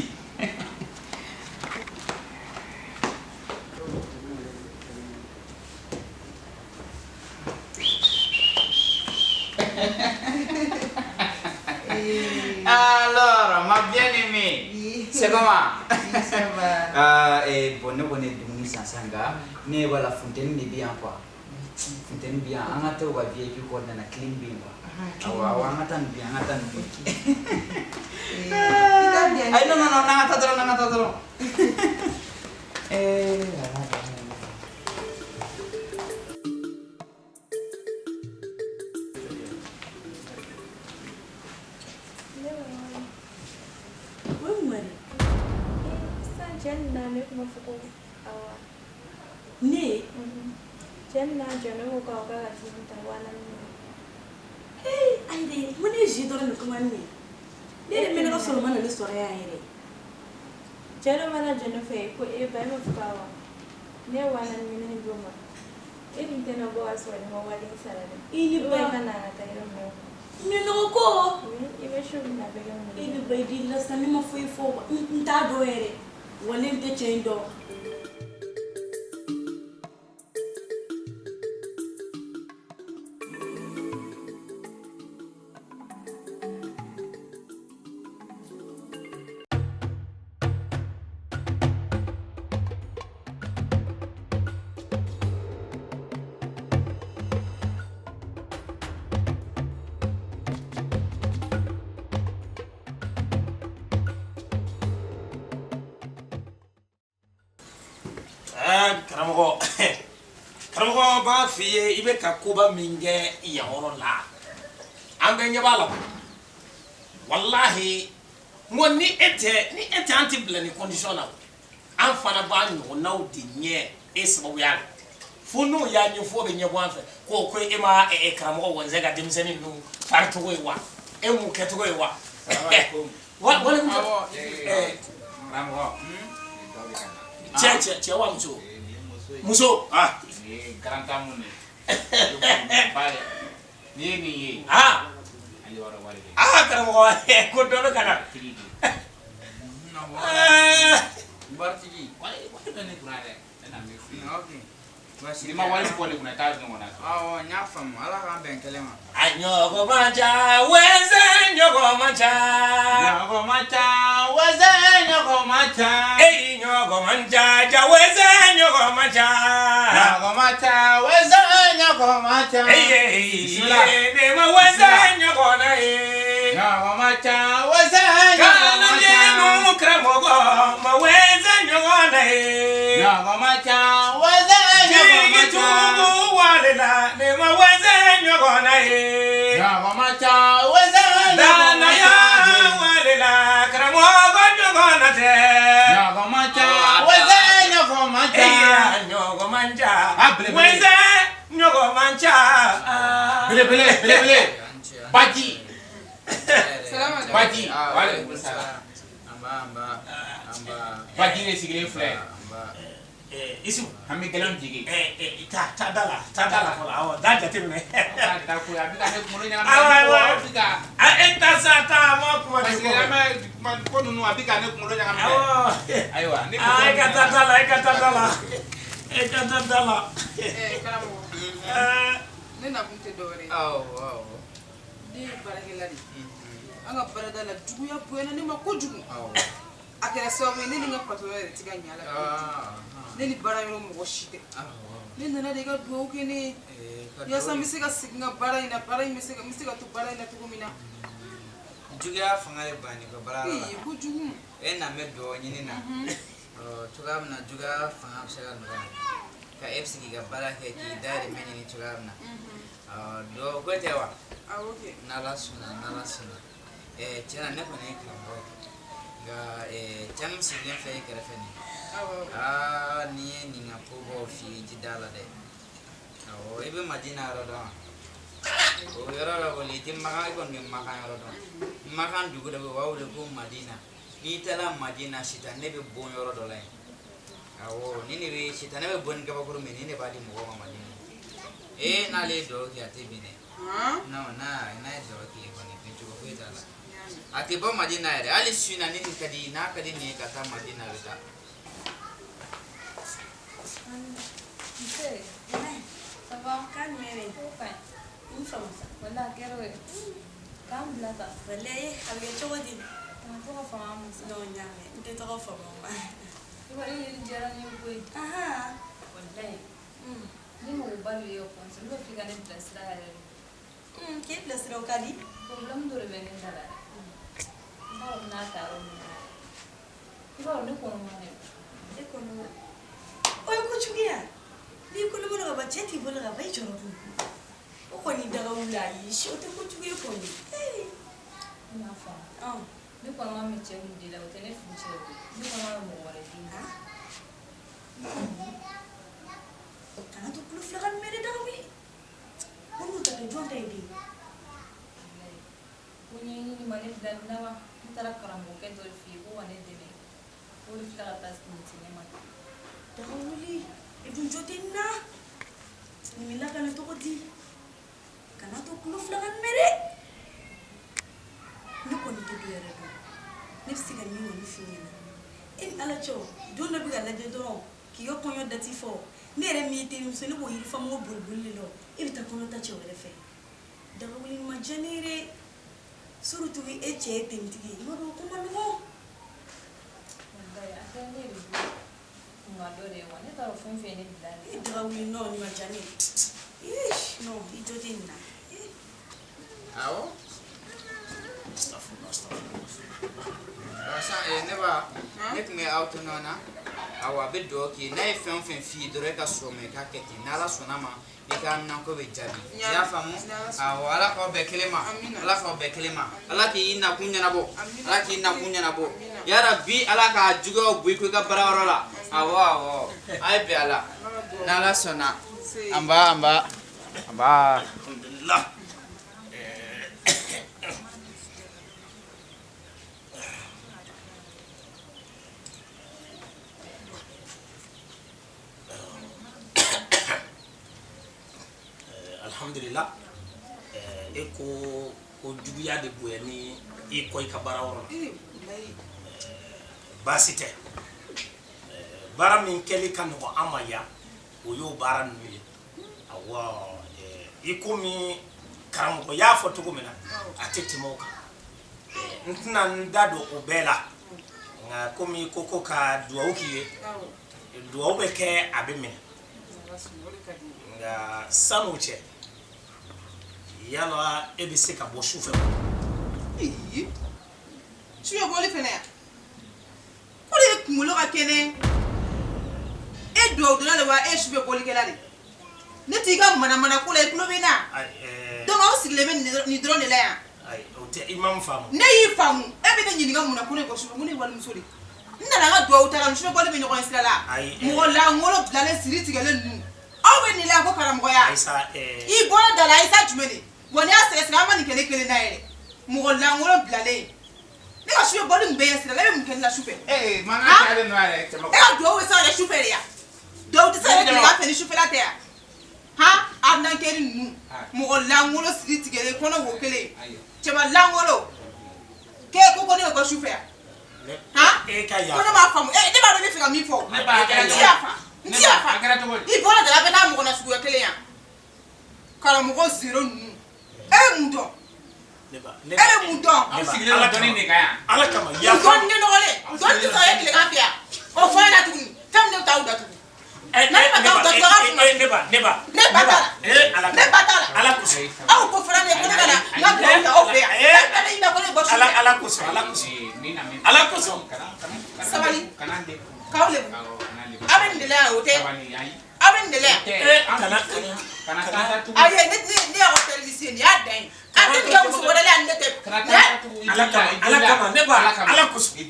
Alors, ma bien-aimée, Oui. c'est comment? Oui, ça va. Eh, bon, ne kɔni ye dumuni san sisan nka ne b'a la funteni de bɛ yan quoi. Funteni bɛ yan, an ka taa u ka VIP kɔnɔna na, clim bɛ yen quoi. Awɔ, awɔ, an ka taa nin bi, an ka taa nin bi. I t'a di yan. Ayi, non, non, non, n'an ka taa dɔrɔn, n'an ka taa dɔrɔn. Eh, ala, ala, ala. Ne bɛ wari. O ye mun wari ye? Sisan cɛ nin na ne tun b'a fɔ ko awɔ. Ne ye? Cɛ nin n'a jɔ ne ko k'aw k'a ka dumuni ta 4 000. Ee, ayi dɛ, n ko ne ye jus dɔrɔn de commande ye. Ne yɛrɛ mɛnna ka sɔrɔ o ma na ne sɔrɔ yan yɛrɛ. Cɛ dɔ mana jɔ ne fɛ ko e ba, e b'a fɔ ko awɔ. Ne ye 4 000 ɲini d'o ma. E dun tɛna bɔ ka sɔrɔ ni ma wari in sara dɛ. I ni ba. I ka na an ka taa yɔrɔ min na. Minɔgɔ ko. Oui, i bɛ su min na a bɛ kɛ mun E ye? ni ba, i delila sisan, ne ma foyi fɔ, n t'a dɔn yɛrɛ. Wa ne tɛ cɛ in dɔn. Aa, karamɔgɔ, karamɔgɔ b'a f'i ye, i bɛ ka koba min kɛ yan yɔrɔ la, an bɛɛ ɲɛ b'a la. Walahi, n ko ni e tɛ, ni e tɛ, an tɛ bila nin condition na. An fana b'a ɲɔgɔnnaw de ɲɛ e sababuya la, fo n'o y'a ɲɛfɔ bɛ ɲɛbɔ an fɛ ko e ma karamɔgɔ wɔnsɛ ka denmisɛnnin ninnu fari cogo ye wa, e m'u kɛcogo ye wa. Walekum Awɔ, karamɔgɔ, cɛ cɛ wa muso? Muso. Ah, Nin ye grand dame de ye. N'i ye nin ye, ah, hali wari wari bɛ. Ah, karamɔgɔ, ko dɔ bɛ ka na. Tigi de. Ah. Waritigi. Wari wari bɛ ne kunna dɛ. Ne na min f'i ye. Ok. Baasi N'i ma wari bɔ ne kunna, i t'a ɲɔgɔnna sɔrɔ. Awɔ, n y'a faamu. Ala k'an bɛn kelen ma. A ɲɔgɔn man ca, wɛsɛ ɲɔgɔn man ca. Ɲɔgɔn man ca, wɛsɛ ɲɔgɔn man ca. Eyi, ɲɔgɔn man ca, ja wɛsɛ ɲɔgɔn man ca. Ɲɔgɔn man ca, wɛsɛ ɲɔgɔn man ca. Eyi, Bisimila. ne ma wɛsɛ ɲɔgɔn na ye. Ɲɔgɔn man ca, wɛsɛ ɲɔgɔn man ca. Kalanden karamɔgɔ ma wɛsɛ ɲɔgɔn na ye. Ɲɔgɔn man ca, wɛsɛ ɲɔgɔn man Jigi ca. tugu wale la, ne ma wɛsɛ ɲɔgɔn na ye. Ɲɔgɔn man ca, wɛsɛ ɲɔgɔn man Danaya ca. wale la, karamɔgɔ ɲɔgɔn na tɛ. Ɲɔgɔn man ca, wɛsɛ ɲɔgɔn man ca. Eya, ɲɔgɔn man ca. A belebele. Wɛsɛ ɲɔgɔn man ca. Belebele belebele baji baji waaleykum salaam. Baji de sigilen filɛ. Isu. An bɛ gɛlɛn jigin. Taa taa da la, taa da la fɔlɔ, awɔ, da jateminɛ. Da ko a bɛ ka ne kunkolo ɲagami. Awɔ, awɔ. A bɛ ka. A e ta sa ta, a ma kuma Parce que an bɛ kuma ko ninnu a bɛ ka ne kunkolo ɲagami dɛ. Awɔ. Ayiwa ne. Aa, e ka taa da la, e ka taa da la. E ka taa da la. Karamɔgɔ. Ne nakun tɛ dɔwɛrɛ ye. Awɔ, awɔ. Ne ye baarakɛla de ye. An ka baarada la juguya bonyana ne ma kojugu. Awɔ. A kɛra sababu ye ne ni n ka patɔrɔn yɛrɛ tɛ ka ɲɛ a la bilen. Ne ni baara yɔrɔ mɔgɔ si tɛ. Ne nana de i ka dugawu kɛ ne ye. Yaasa n bɛ se ka segin n ka baara in na, baara in bɛ se ka n bɛ se ka to baara in na cogo min na. Juguya fanga de banni ka baara la. Ee kojugu. E na bɛ dugawu ɲini na. Ɔ cogoya min na juguya fanga bɛ se ka nɔgɔya. Ka e bɛ se k'i ka baara kɛ k'i dahirimɛ ɲini cogoya min na. Ɔ dugawu ko tɛ wa? Awɔ kɛ. N'Ala sɔnna, n'Ala sɔnna. Ɛɛ tiɲɛ na ne kɔni ye karamɔgɔ ye. Nka cɛ min sigilen filɛ i kɛrɛfɛ nin ye. Aa n'i ye nin ka kobaw f'i ye i ti da la dɛ. Awɔ i bɛ Madina yɔrɔ dɔn wa? O yɔrɔ la kɔni i tɛ Makan, i kɔni bɛ Makan yɔrɔ dɔn. Makan dugu dɔ bɛ yen u b'a wele ko Madina. N'i taara Madina sitanɛ bɛ bon yɔrɔ dɔ la yen. Awɔ ni ne bɛ sitanɛ bɛ bon ni kabakuru min ye nin de b'a di mɔgɔw ma Madina. Ee n'ale ye dugawu kɛ a tɛ bin dɛ. Non n'a ye dugawu k'i ye kɔni bin cogo foyi t'a la. A tɛ bɔ Madina yɛrɛ hali su in na ni nin ka di n'a ka di nin ye ka taa Madina a bɛ taa. Nse. Ça va? Kan jumɛn bɛ yen? Ko ka ɲi. I faamu sa. Walahi a kɛra o ye. K'an bila tan. Walahi a bɛ kɛ cogo di? Kana to ka fama an ma sa. Non n y'a mɛn n tɛ tɔgɔ fama o ma. I b'a dɔn e yeli diyara n ye koyi. Ahan. Walahi. Ne magoba de bɛ e ka conseil ne b'a fɛ i ka ne bilasira yɛrɛ de. K'e bilasira o ka di. Problème dɔ de bɛ ne da la dɛ. N t'a dɔn n bɛn'a ta yɔrɔ min na. I b'a dɔn ne kɔnɔma de don. E kɔnɔma. O ye kojugu ye wa? N'i kɔnɔma don ka ban cɛ t'i bolo ka ban i jɔrɔ dun. O kɔni daga wuli ayi o tɛ kojugu ye kɔni. I m'a faamu. Ne kɔnɔma bɛ cɛ min de la o tɛ ne furucɛ ye koyi. Ne kɔnɔma bɛ mɔgɔ wɛrɛ den de. Kana to tulo fila ka mɛn dɛ daga wuli. O n'u ta kɛ jɔn ta ye den? Walahi. Ko ɲɛɲini ma ne bila nin na wa? Ne taara karamɔgɔkɛ dɔ de fɛ yen ko ka ne dɛmɛ. O de filɛ ka taa nin se ne ma. Daga wuli e dun jo tɛ nin na. Nin bɛ lakana cogo di? Kana to tulo fila ka mɛn dɛ. Ne kɔni tɛ dɔ yɛrɛ dɔn. Ne bɛ se ka min kɔni f'i ɲɛna. E ni Ala cɛ o, don dɔ bɛ ka lajɛ dɔrɔn k'i ka kɔɲɔ dati fɔ. Ne yɛrɛ min y'i terimuso ye ne b'o yirifamɔgɔ boliboli de la o. E bɛ taa kɔɲɔ ta cɛ wɛrɛ fɛ. Daga wuli nin ma diya ne ye dɛ. Surtout e cɛ ye tenitigi ye. I b'a dɔn o ko man nɔgɔn. Walahi a kɛra ne yɛrɛ bolo kunkan dɔ de ye wa ne t'a dɔn fɛn fɛn ye ne bila nin E daga wuli non nin ma diya ne ye. Ih non i jo tɛ nin na. Awɔ. Astafurlah, astafurlah. Sisan ne ba ne tun bɛ aw to ɲɔgɔn na. Awɔ a bɛ dugawu k'i ye n'a ye fɛn o fɛn f'i ye dɔrɔn e ka sɔn o ma i k'a kɛ ten n'Ala sɔnna ma i ka nako bɛ jaabi. I y'a faamu? Awɔ Ala k'aw bɛn kelen ma. Ala k'aw bɛn kelen ma. Ala k'i nakun ɲɛnabɔ. Ala k'i nakun ɲɛnabɔ. Yarabi Ala k'a juguyaw bɔ i ko i ka baarayɔrɔ la. Awɔ awɔ a ye bɛn a la. N'Ala sɔnna. Anba anba anba. Alhamdulillah. Alhamdulillah. E ko ko juguya de bonya ni i kɔ i ka baara yɔrɔ la. Baasi tɛ. Baara min kɛli ka nɔgɔn an ma yan o y'o baara ninnu ye. Awɔ i komi karamɔgɔ y'a fɔ cogo min na a tɛ tɛmɛ o kan. N tɛna n da don o bɛɛ la nka komi i ko ko ka dugawu k'i ye dugawu bɛ kɛ a bɛ minɛ nka san'o cɛ yala e bɛ se ka bɔ su fɛ wa? Ee sufɛ bɔli fɛnɛ yan ko de kunkolo ka kɛnɛ e dugawudonna de wa e ye sufɛ bɔlikɛla de ne t'i ka manamana ko la i tulo bɛ n na donc aw sigilen bɛ nin dɔrɔn de la yan. Ayi o tɛ i ma n faamu. Ne y'i faamu e bɛ ne ɲininka mun na ko ne bɔ sufɛ ko ne ye walimuso de ye n nana n ka dugawu ta la ni sufɛ bɔli bɛ ɲɔgɔn ye sira la mɔgɔ lankolon bilalen siri tigɛlen ninnu aw bɛ nin la ko karamɔgɔya Ayisa i bɔra da la Ayisa jumɛn de. Wa n'i y'a sɛgɛsɛgɛ an ma nin kɛ ne kelen na yɛrɛ. Mɔgɔ lankolon bilalen ye. Ne ka sufɛ bɔli min bɛ ɲɛ sira la, e bɛ mun kɛ ne la sufɛ? Ee, mankan cayalen don yɛrɛ cɛmakɔrɔ. E ka duwawu bɛ se ka kɛ sufɛ de ya? Duwawu tɛ se ka kɛ tilegan fɛ ni sufɛla tɛ ya? Han, arnaqueur ninnu, mɔgɔ lankolon siri tigɛlen, kɔnɔ wo kelen, cɛba lankolon. K'e ko ko ne bɛ bɔ sufɛ yan? Han? E ka Ko yafa. ne m'a faamu. Ne b'a dɔn i bɛ fɛ ka min fɔ. Ne ba, a kɛra N ti yafa. N ti yafa. A kɛra cogo di? I bɔra dala bɛ taa mɔgɔ na suguya kelen yan. Karamɔgɔ zéro ninnu. E bɛ mun dɔn? Ne ba, E bɛ mun dɔn? Aw sigilen don dɔnni de kan yan. Ala kama Mun yafa. dɔnni ne nɔgɔlen. Dɔnni tɛ sɔrɔ e tilegan fɛ yan. O fɔ n ɲɛna tuguni. Fɛn min ne bɛ taa aw datugu. Ne Ne ma taa aw datugu, a ka kuma. Ne ba, ne ba. Ne ba t'a la. Ala Ne ba t'a la. Ala kosɔn. Aw ko fana ne ko ne ka na n ka duwawu kɛ aw fɛ yan. E bɛɛ bɛ ɲinɛ ko ne bɛ bɔ sufɛ. Ala ala kosɔn, ala kosɔn. Ala kosɔn. Sabali. K'aw lebu. Aw bɛ nin de la yan o tɛ. Aw bɛ nin de la yan. Kana Ayi ne ne ne y'aw ka service ye nin y'a dan ye. A tɛ nin kɛ muso wɛrɛ la yan ne tɛ. Nin y'a- Ala kama, ala kama, ne ba, ala kosɔn.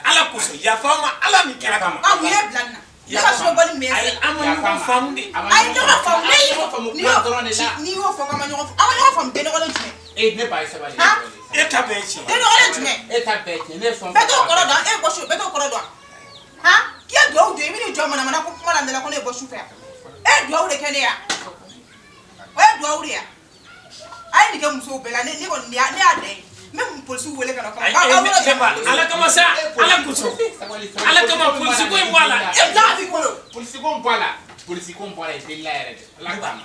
Ala kosɔn, yafa n ma Ala ni kira kama. Aw mun ye bila nin na? Ne ka sufɛ bɔli min bɛ Ayi, an ma ɲɔgɔn faamu de. Ayi ɲɔgɔn faamu ne y'i faamu n'i kuma y'o dɔrɔn de la. n'i y'o fɔ k'an ma ɲɔgɔn faamu an ma ɲɔgɔn faamu den nɔgɔlen jumɛn? Ee, ne ba ye sabali. Han? E ta bɛɛ ye tiɲɛ. Den nɔgɔlen jumɛn? E ta bɛɛ tiɲɛ. Ne ye fɛn Bɛɛ t'o kɔrɔ dɔn e bɔ su bɛɛ t'o kɔrɔ dɔn. Han? K'i ye duwawu don i bɛ n'i jɔ manamana ko kuma la ne la ko ne ye bɔ su fɛ yan. E ye duwawu de kɛ ne ya. O ye duwawu de ya. A ye nin kɛ musow bɛɛ la ne ne kɔni ne y'a dan ye. N bɛ polisiw wele ka na kama. Ayi, ne ba, ala kama sa, ala kosɔn. Ala kama, polisi ko in bɔ a la. E bila ka t'i bolo. Polisi ko in bɔ a la. Polisi ko in bɔ a la, i delila yɛrɛ de. Ala kama.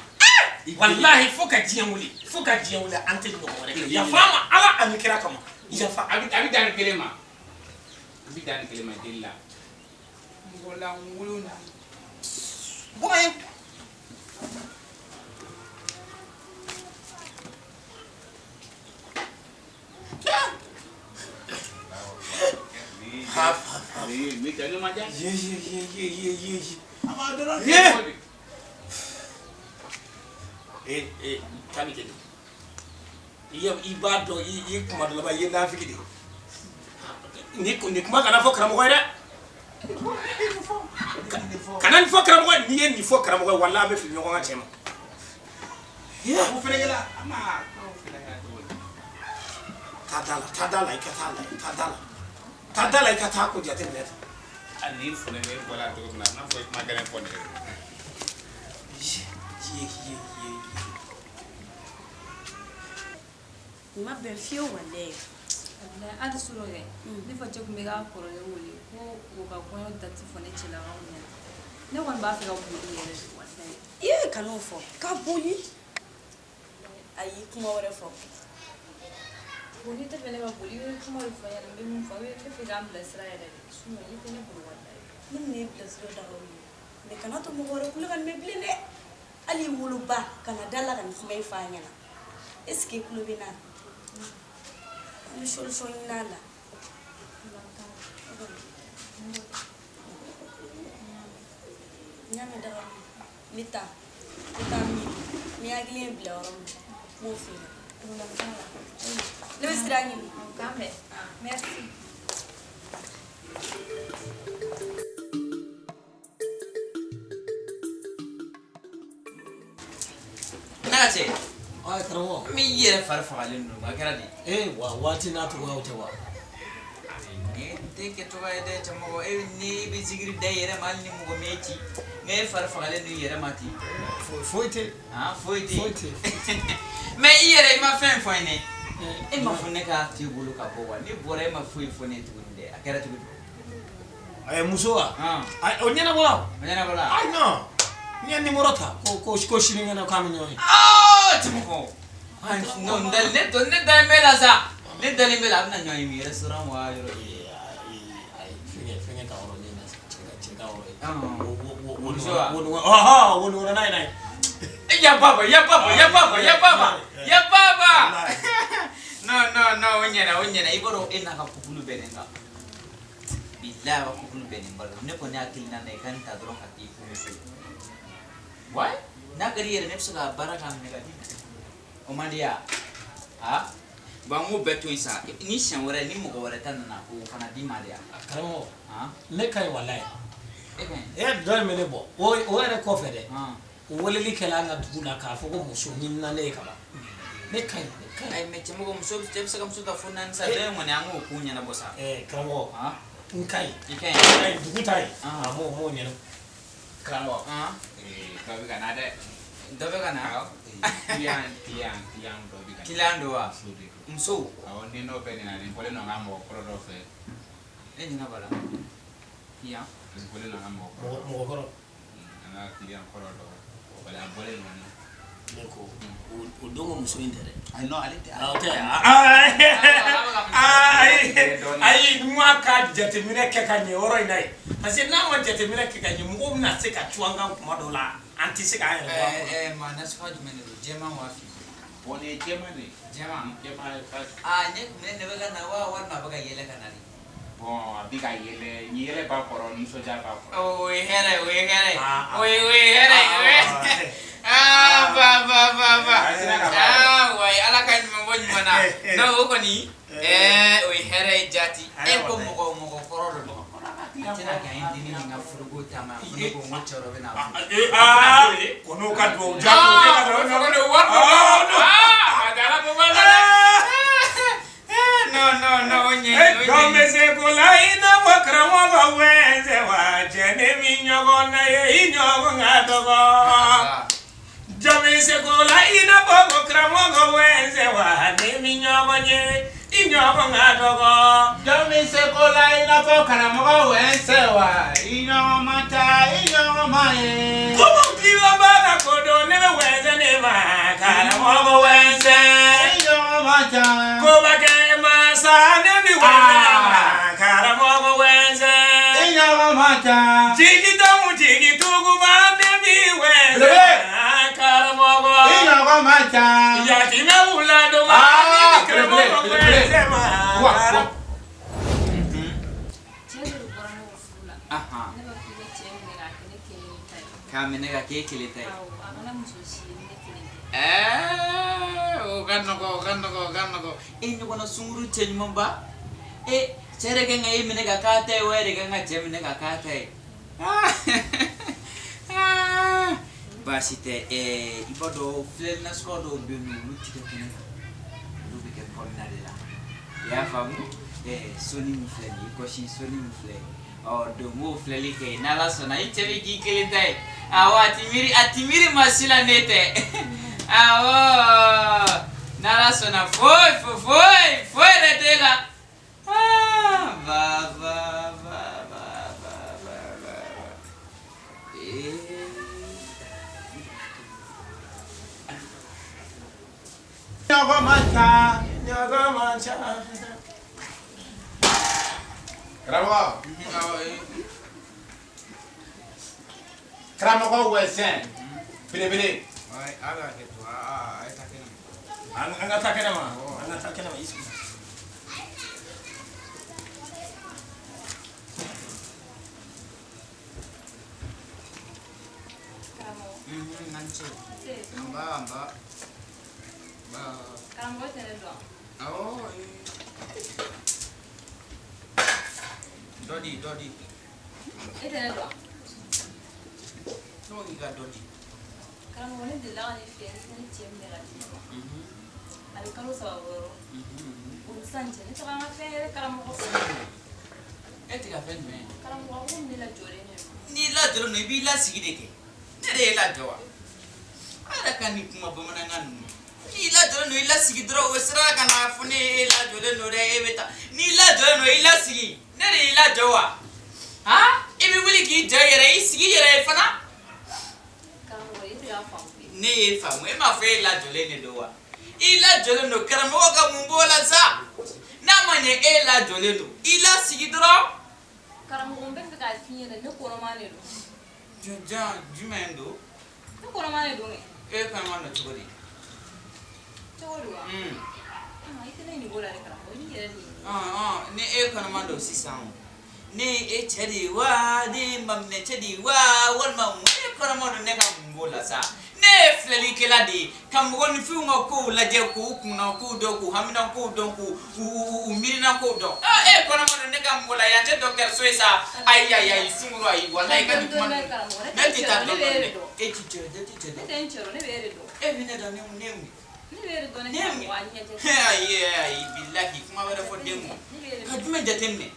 Walahi fo ka diɲɛ wuli, fo ka diɲɛ wuli, an tɛ ɲɔgɔn wɛrɛ kɛ. Yafa n ma Ala ani kira kama. Yafa. A bɛ dan nin kelen ma. A bɛ dan nin kelen ma, i delila. Mɔgɔ lankolon ninnu. Bɔ ka ɲɛ. Ni cɛ ɲuman tɛ. Ye ye ye ye ye ye ye. A b'a dɔrɔn Ye. de. Ee ee 11. I b'a dɔn i ye kuma dɔ laban i ye nafigi de ye. Nin kuma kana fɔ karamɔgɔ ye dɛ. Kana nin fɔ karamɔgɔ ye, n'i ye nin fɔ karamɔgɔ ye walahi an bɛ fili ɲɔgɔn ka cɛ ma. Ko fɛnɛ kɛla, a ma ko fɛnɛ kɛla cogo di? Taa da la, taa da la i ka taa lajɛ, taa da la. Taa da la i ka taa ko jateminɛ tan. Hali ni fɛnɛ ne bɔra cogo min na, n'a fɔ i kuma gɛlɛn fɔ ne ye. Ye ye ye ye. Nin ma bɛn fiyewu walayi. Walayi, hali surɔ kɛ ne fa cɛ tun bɛ k'a kɔrɔkɛ wele ko o ka kɔɲɔ dati fɔ ne cɛlakaw ɲɛna. Ne kɔni b'a fɛ ka boli yɛrɛ de walayi. I ye kan'o fɔ ka boli. Ayi kuma wɛrɛ fɔ. Bon n'i tɛ fɛ ne ka boli i bɛ kuma de fɔ n ɲɛna n bɛ min fɔ i bɛ fɛ k'an bilasira yɛrɛ de sinon i tɛ ne bolo walayi. Ne bɛna e bilasira daga ye. Mais kana to mɔgɔ wɛrɛ kulo ka nin mɛn bilen dɛ. Hali i woloba kana da la ka nin kuma in f'a ɲɛna. Est ce que i kulo bɛ n na? N bɛ solution ɲini a la. N y'a mɛn daga n bɛ taa n bɛ taa miiri n bɛ hakili in bila yɔrɔ min na n b'o f'i ɲɛna. Ne bɛ sira ɲini. K'an bɛn. Merci. Ne ka cɛ. Ayi karamɔgɔ. Min i yɛrɛ fari fagalen don a kɛra di. Ee wa waati n'a cogoyaw tɛ wa. Nin tɛ kɛcogoya ye dɛ cɛmɔgɔ e ni bɛ zikiri da i yɛrɛ ma hali ni mɔgɔ m'e ci nka e fari fagalen don i yɛrɛ ma ten. Foyi tɛ. Han foyi tɛ. Foyi tɛ. Mais i yɛrɛ i ma fɛn fɔ n ye e ma fɔ ne k'a to i bolo ka bɔ wa ne bɔra e ma foyi fɔ ne ye tuguni dɛ a kɛra cogo di. Ɛ muso wa. Ayi o ɲɛnabɔla o. O ɲɛnabɔla. Ayi non. N ye numéro ta ko ko ko sinikɛnɛ k'an bɛ ɲɔgɔn ye. Aa cɛmɔgɔ. Non n dalen ne ne dalen b'e la sa ne dalen b'e la a bɛna ɲɔgɔn ye min restaurant wa yɔrɔ. Ayi fɛngɛ fɛngɛ ka yɔrɔ ne na cɛ ka yɔrɔ ye. Wo Muso wa? wo ɔhɔn wo wo n'a ye n'a ye. Ya baba ya baba ya baba ya baba ya baba. Non non non o ɲɛna o ɲɛna i b'a dɔn e n'a ka couple bɛnnen kan. Bilahi a ka couple bɛnnen ba don ne kɔni hakilina na i ka nin ta dɔrɔn ka t'i furu so. Ouais n'a ka di i yɛrɛ ne bɛ se ka baara k'a minɛ ka d'i ma. O man di ya? Ah bon an k'o bɛɛ to yen sa ni siɲɛ wɛrɛ ni mɔgɔ wɛrɛ ta nana k'o fana d'i ma de ya. Karamɔgɔ ne ka ɲi walayi. E ka ɲi. E dɔ in bɛ ne bɔ o yɛrɛ kɔfɛ dɛ. O weleli kɛla an ka dugu la k'a fɔ ko muso ɲinina ne ye ka ban. Ne ka ɲi, ne ka ɲi. Ayi, mais cɛmɔgɔ, muso cɛ bɛ se ka muso ta fo naani sa, dɔ in kɔni an k'o ko ɲɛnabɔ sa. Karamɔgɔ, n ka ɲi. I ka ɲi. N ka ɲi, dugu ta ye. A m'o ɲɛnabɔ. Karamɔgɔ. Dɔ bɛ ka na dɛ. Dɔ bɛ ka na. Client dɔ bɛ ka na. Client don wa? Muso de don. Muso. Awɔ, ni n'o bɛ nin na, nin bɔlen don an ka mɔgɔ kɔrɔ dɔ fɛ. Ne ɲinɛ b'a la. Client. Nin bɔlen don an ka mɔgɔ kɔrɔ. Mɔgɔ kɔrɔ. An ka client kɔrɔ dɔ. Wala a bɔlen don an na. Ne ko o don ko muso in tɛ dɛ. Ayi, non, ale tɛ. O tɛ. Ayi, n ma ka jateminɛ kɛ ka ɲɛ yɔrɔ in na yen, parce que n'a ma jateminɛ kɛ ka ɲɛ, mɔgɔw bɛna se ka cu an kan kuma dɔw la, an tɛ se k'an yɛrɛ bɔ a kɔnɔ. Maa nasuguya jumɛn de don, jɛman wa finman? Bon, nin ye jɛman de ye. Jɛman. Jɛman ye parce Aa, ne kun ne bɛ ka na wa, walima a bɛ ka yɛlɛ ka na de? Bon, a bɛ ka yɛlɛ, ni yɛlɛ b'a kɔrɔ, nisɔndiya b'a kɔrɔ. O ye hɛrɛ ye, o ye hɛrɛ ye. O ye hɛrɛ ye, o ye. Aa, ba ba ba ba. Aa, wayi, ala ka ɲuman bɔ ɲuman na. Donc o kɔni, o ye hɛrɛ ye jaati. E ko mɔgɔ kɔrɔ dɔ don. A tɛna kɛ an ye denni nin ka foroko taama, ko ne ko n ko cɛ dɔ bɛ na furu. Aa, ko n'o ka duwawu jaabi, o tɛ ka duwawu o wari Ah, non. Aa, a dala ko b'a la dɛ. Non non non, o ɲɛ, o ɲɛ. Jɔn bɛ se ko la i n'a fɔ karamɔgɔ wɛnzɛ wa, cɛ ne mi ɲɔgɔn na ye, i ɲɔgɔn ka dɔgɔ. Jɔn bɛ se ko la i n'a fɔ ko karamɔgɔ wɛnzɛ wa, ne mi ɲɔgɔn ye, i ɲɔgɔn ka dɔgɔ. Jɔn bɛ se ko la i n'a fɔ karamɔgɔ wɛnzɛ wa, i ɲɔgɔn man ca, i ɲɔgɔn ma ye. Komi tilaba ka ko dɔn, ne bɛ wɛnzɛ ne ma, karamɔgɔ wɛnzɛ. I ɲɔgɔn man ca. Koba kɛ masa, ne bi wɛnzɛ ma, karamɔgɔ wɛnzɛ. I ɲɔgɔn man ca. Jigi dɔn, jigi tuguba, ne bi wɛnzɛ ma, karamɔgɔ. I ɲɔgɔn man ca. Yatimɛ wuladoma, ne bi karamɔgɔ wɛnzɛ ma. Cɛ dɔ de bɔra ne ka furu la. Ne b'a fɔ i ka cɛ minɛ k'a kɛ ne kelen ta ye. K'a minɛ ka k'e kelen ta ye. Awɔ, a kana muso si ye ni ne kelen tɛ. O ka nɔgɔ, o ka nɔgɔ, o ka nɔgɔ. E ɲɔgɔnna sunkuru cɛ ɲumanba. E cɛ yɛrɛ kan ka e minɛ ka k'a ta ye wa, e yɛrɛ kan ka cɛ minɛ ka k'a ta ye? Baasi tɛ. I b'a dɔn filɛli nasuguya dɔw bɛ yen nɔ, olu ti kɛ kɛnɛ kan, olu bɛ kɛ kɔnɔna de la. I y'a faamu? Soni min filɛ nin ye, i gɔsi soni min filɛ nin ye. Ɔ, donc n b'o filɛli kɛ yen, n'Ala sɔnna i cɛ bɛ k'i kelen ta ye. Awɔ, a ti miiri maa si la ne tɛ. Awɔ, n'Ala sɔnna foyi foyi foyi foyi yɛrɛ t'e la. Aa, ba ba ba ba ba ba ba. Ɲɔgɔn man ca. Ɲɔgɔn man ca. Karamɔgɔ. Karamɔgɔ wɛsɛn. Belebele. An ka taa kɛnɛ ma, an ka taa kɛnɛ ma, i sigi. Karamɔgɔ. Nan ce. Se. Nba nba. Ba. Karamɔgɔ tɛ ne dɔn. Awɔ. Dɔ di, dɔ di. E tɛ ne dɔn. Ne ko k'i ka dɔ di. Karamɔgɔ, ne delila ka ne fɛ yen, ne cɛ minɛ ka di ne ma. A bɛ kalo 3 bɔ yɔrɔ. O ni sisan cɛ, ne tɛ ka n ka fɛn yɛrɛ karamɔgɔ. E tɛ ka fɛn jumɛn ye? Karamɔgɔ, a ko ne lajɔlen de don. N'i lajɔlen don, i b'i lasigi de kɛ. Ne de y'e lajɔ wa? A yɛrɛ ka nin kuma bamanankan ninnu. N'i lajɔlen don, i lasigi dɔrɔn, o sera ka na fɔ ne ye e lajɔlen don dɛ, e bɛ taa. N'i lajɔlen don, i lasigi. Ne de y'i lajɔ wa? Han? I bɛ wuli k'i jɔ i yɛrɛ, i sigi i yɛrɛ ye fana. Karamɔgɔ, e tɛ k'a faamu. Ne y'e faamu, e m'a fɔ e lajɔlen de don wa? I lajɔlen don, karamɔgɔ ka mun b'o la sa? N'a ma ɲɛ e lajɔlen don, i lasigi dɔrɔn. Karamɔgɔ, n bɛ fɛ k'a f'i ɲɛna, ne kɔnɔma de don. Jɔn jumɛn don? Ne kɔnɔma de don kɛ. E kɔnɔma don cogo di? Cogo di wa? I tɛ ne ɲininka o la dɛ karamɔgɔ, i yɛrɛ de ɲininka. Ni e kɔnɔma don sisan o, ne ye e cɛ de ye wa, ne ye maminɛ cɛ de ye wa, walima mun e kɔnɔma don, ne ka mun b'o la sa? Ne ye filɛlikɛla de ye, ka mɔgɔninfinw ka kow lajɛ, k'u kunna kow dɔn, k'u hamina kow dɔn, k'u u miirina kow dɔn. E kɔnɔma don, ne ka mun b'o la? Yan tɛ dɔgɔtɔrɔso ye sa. Ayi ayi ayi, sunkuru ayi, walayi ka nin kuma ninnu. Ne tɛ taa dɔɔnin dɔɔnin. E ti cɛ, ne ti cɛ Ne dɛ. tɛ n cɛ dɔn, ne bɛ e de dɔn. E bɛ ne dɔn, ne mun? Ne bɛ e de dɔn ne Ne karamɔgɔ a ɲɛjɛ. Ayi ayi, bilahi, kuma wɛrɛ fɔ den mɔ ka jumɛn jateminɛ?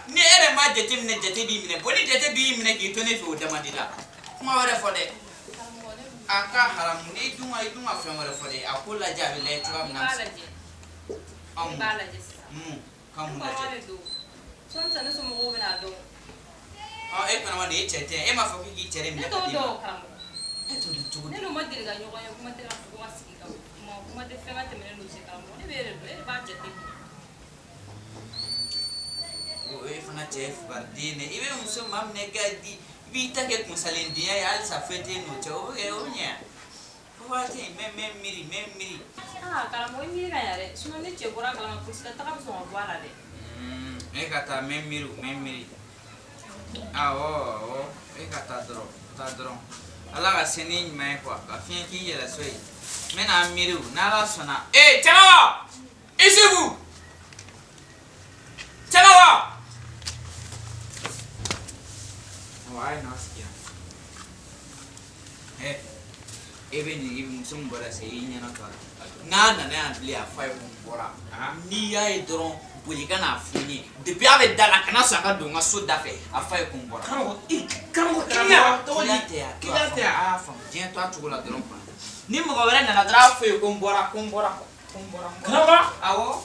Ni e yɛrɛ m'a jateminɛ, jate b'i minɛ. Bon, ni jate b'i minɛ k'i to ne fɛ, o dama di la. Kuma wɛrɛ fɔ dɛ, a ka haramu. N'i dun ka i dun ka fɛn wɛrɛ fɔ dɛ, a ko lajɛ, a bɛ lajɛ cogoya min I na. b'a lajɛ. Anw I b'a lajɛ sisan. Mun ka mun Ne kɔrɔ lajɛ? de don. Sɔɔni sisan ne somɔgɔw bɛna dɔn. Ɔ, e fana ma nin e cɛ tɛ, e m'a fɔ k'i k'i cɛ de Ne minɛ t'o ka d'i dɔn ma. o karamɔgɔ. E t'o dɔn cogo Ne di? n'o ma deli ka ɲɔgɔn ye, kuma tɛ ka fɔ ko ka sigi ka kuma, kuma tɛ fɛn ka tɛmɛ ne n'o cɛ. Karamɔgɔ, ne bɛ e de dɔn, e de b'a jate minɛ. O e fana cɛ ye fugariden de i bɛ muso maa minɛ ka di, i b'i ta kɛ kunsalendenya ye, halisa fɛn tɛ n'o cɛ, o bɛ kɛ o bɛ ɲɛ o waati n bɛ n bɛ miiri, n bɛ miiri. Aa karamɔgɔ, i miiri ka ɲa dɛ, sinon ni cɛ bɔra a kalama, polisi taga bɛ sɔn ka bɔ a la dɛ. E ka taa, n bɛ miiri, n bɛ miiri. Awɔ awɔ, e ka taa dɔrɔn, taa dɔrɔn. Ala ka se ni ɲuman ye quoi, ka fiɲɛ k'i yɛrɛ so ye. N bɛna miiri o, n'Ala sɔnna. Ee Cɛmawa, Isufu, Cɛmawa. Awɔ, a ye n'aw sigi yan. Ɛ, e bɛ nin, i bɛ muso min bɔra sisan, i y'i ɲɛna to a la. N'a nana yan bilen, a fɔ a ye ko n bɔra. N'i y'a ye dɔrɔn, boli ka n'a fɔ n ye. Depuis a bɛ da la, kana sɔn a ka don n ka so da fɛ. A fɔ a ye ko n bɔra. Karamɔgɔ, i karamɔgɔ, kiliyan Kiliyan tɛ yan. Kiliyan tɛ yan. A y'a faamu, diɲɛ to a cogo la dɔrɔn quoi. Ni mɔgɔ wɛrɛ nana dɔrɔn, a fɔ ye ko n bɔra, ko n bɔra, ko n bɔra. Karamɔgɔ. Awɔ.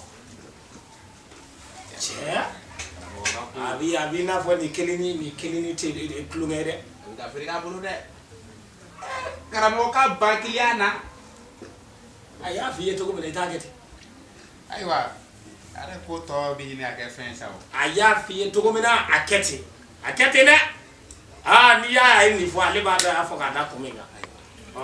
Cɛ, a b'i n'a fɔ nin kelen ni nin kelen ni tɛ tulonkɛ ye dɛ. A bɛ taa feere k'a bolo dɛ. Karamɔgɔ ka ban kiliyan na. A y'a f'i ye cogo min na, i t'a kɛ ten. Ayiwa, a yɛrɛ ko tɔ bɛ ɲini ka kɛ fɛn sa o. A y'a f'i ye cogo min na, a kɛ ten, a kɛ ten dɛ. Aa, n'i y'a ye nin fɔ, ale b'a dɔn a y'a fɔ k'a da kun min kan. Ɔ.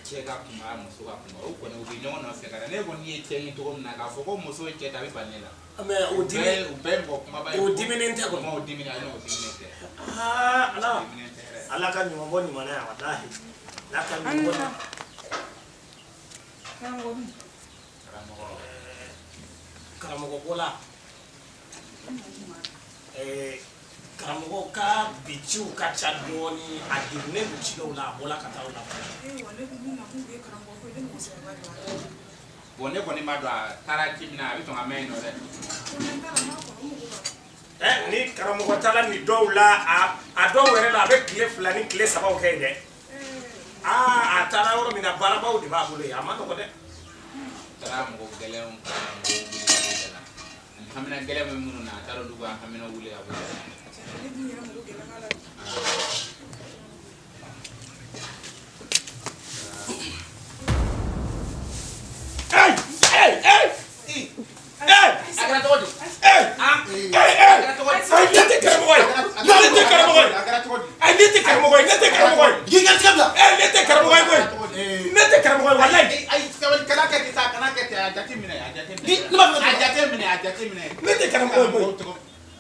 Cɛ ka kuma, muso ka kuma, o kɔni u bɛ ɲɔgɔn nɔfɛ ka na. Ne kɔni ye cɛ ye cogo min na, k'a fɔ ko muso ye cɛ ta, a bɛ ban ne la. Mais o dimi u bɛɛ ye mɔgɔ kumaba ye. O diminen tɛ kɔni. O diminen, ayi, o diminen tɛ. Aa Ala. O diminen tɛ yɛrɛ. Ala ka ɲuman bɔ ɲuman na yan, walahi. Ala ka ɲuman bɔ. Karamɔgɔ. Karamɔgɔ bɔla. Ɛɛ, karamɔgɔ ka bi ciw ka ca dɔɔni, a degunnen don ci dɔw la, a bɔla ka taa o la. Bon, ne kɔni b'a dɔn a taara ci min na, a bɛ sɔn ka mɛn yen nɔ dɛ. Ɛ, ni karamɔgɔ taara nin dɔw la, a dɔw yɛrɛ la, a bɛ tile 2 ni tile 3 kɛ yen dɛ. Aa, a taara yɔrɔ min na, baarabaw de b'a bolo yen, a ma nɔgɔ dɛ. A taara mɔgɔ gɛlɛnw ka mɔgɔw wuli ka bɔ da la. Ani hamina gɛlɛn bɛ minnu na, a taara olu ka hamina wuli ka bɔ da la. Hey! Hey! Hey! Hey! A kɛra cogo di? Hey! Ah! Hey! A Hey! kɛra cogo di? Ayi, ne tɛ karamɔgɔ ye. Ne tɛ karamɔgɔ ye. A kɛra cogo di? Ayi, ne tɛ karamɔgɔ ye. Ne tɛ karamɔgɔ ye. K'i ka tigɛ bila. Eh, ne tɛ karamɔgɔ ye koyi. Ne tɛ karamɔgɔ ye, walayi. Ayi, sabali, kana kɛ ten sa, kana kɛ ten, a jate minɛ, a jate minɛ. Ni- ne b'a fɛ ka A jate minɛ, a jate minɛ. Ne tɛ karamɔgɔ ye koyi.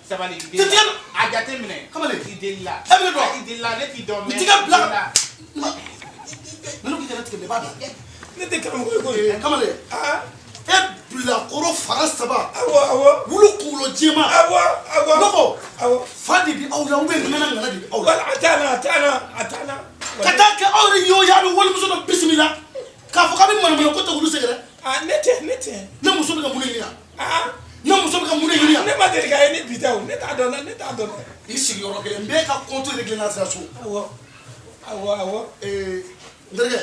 Sabali, i Tɛ delila. tigɛ. A jate minɛ. Kamalen. I delila. E bɛ ne dɔn. I delila, ne t'i dɔn mais. I tigɛ bila. I delila. Ninnu k'i kana tigɛ bila, i b'a bila. Ne tɛ karamɔgɔ ye koyi. Kamalen. Ah, E bilakoro fara saba. awɔ, awɔ. Wulu kunkolo jɛman. Awɔ, awɔ. Ne ko. Awɔ. Fa de bi aw la ou bien ŋana ŋana de bi aw la. Wala, a t'an na, a t'an na, a t'an na. Ka taa kɛ aw yɛrɛ ye o ye, a bɛ walimuso dɔ bisimila. K'a fɔ k'a bɛ manamana ko tɛ wulu sɛgɛrɛ. Ah, ne tɛ, ne tɛ. Ne muso bɛ ka mun de ɲini yan? Ah, Ne muso bɛ ka mun de ɲini yan? ne ma deli ka ye ni bi tɛ o. Ne t'a dɔn dɛ, ne t'a dɔn dɛ. I sigiyɔrɔ kelen n b'e ka compte réglé n'a sera so. Awɔ awɔ awɔ. N terikɛ.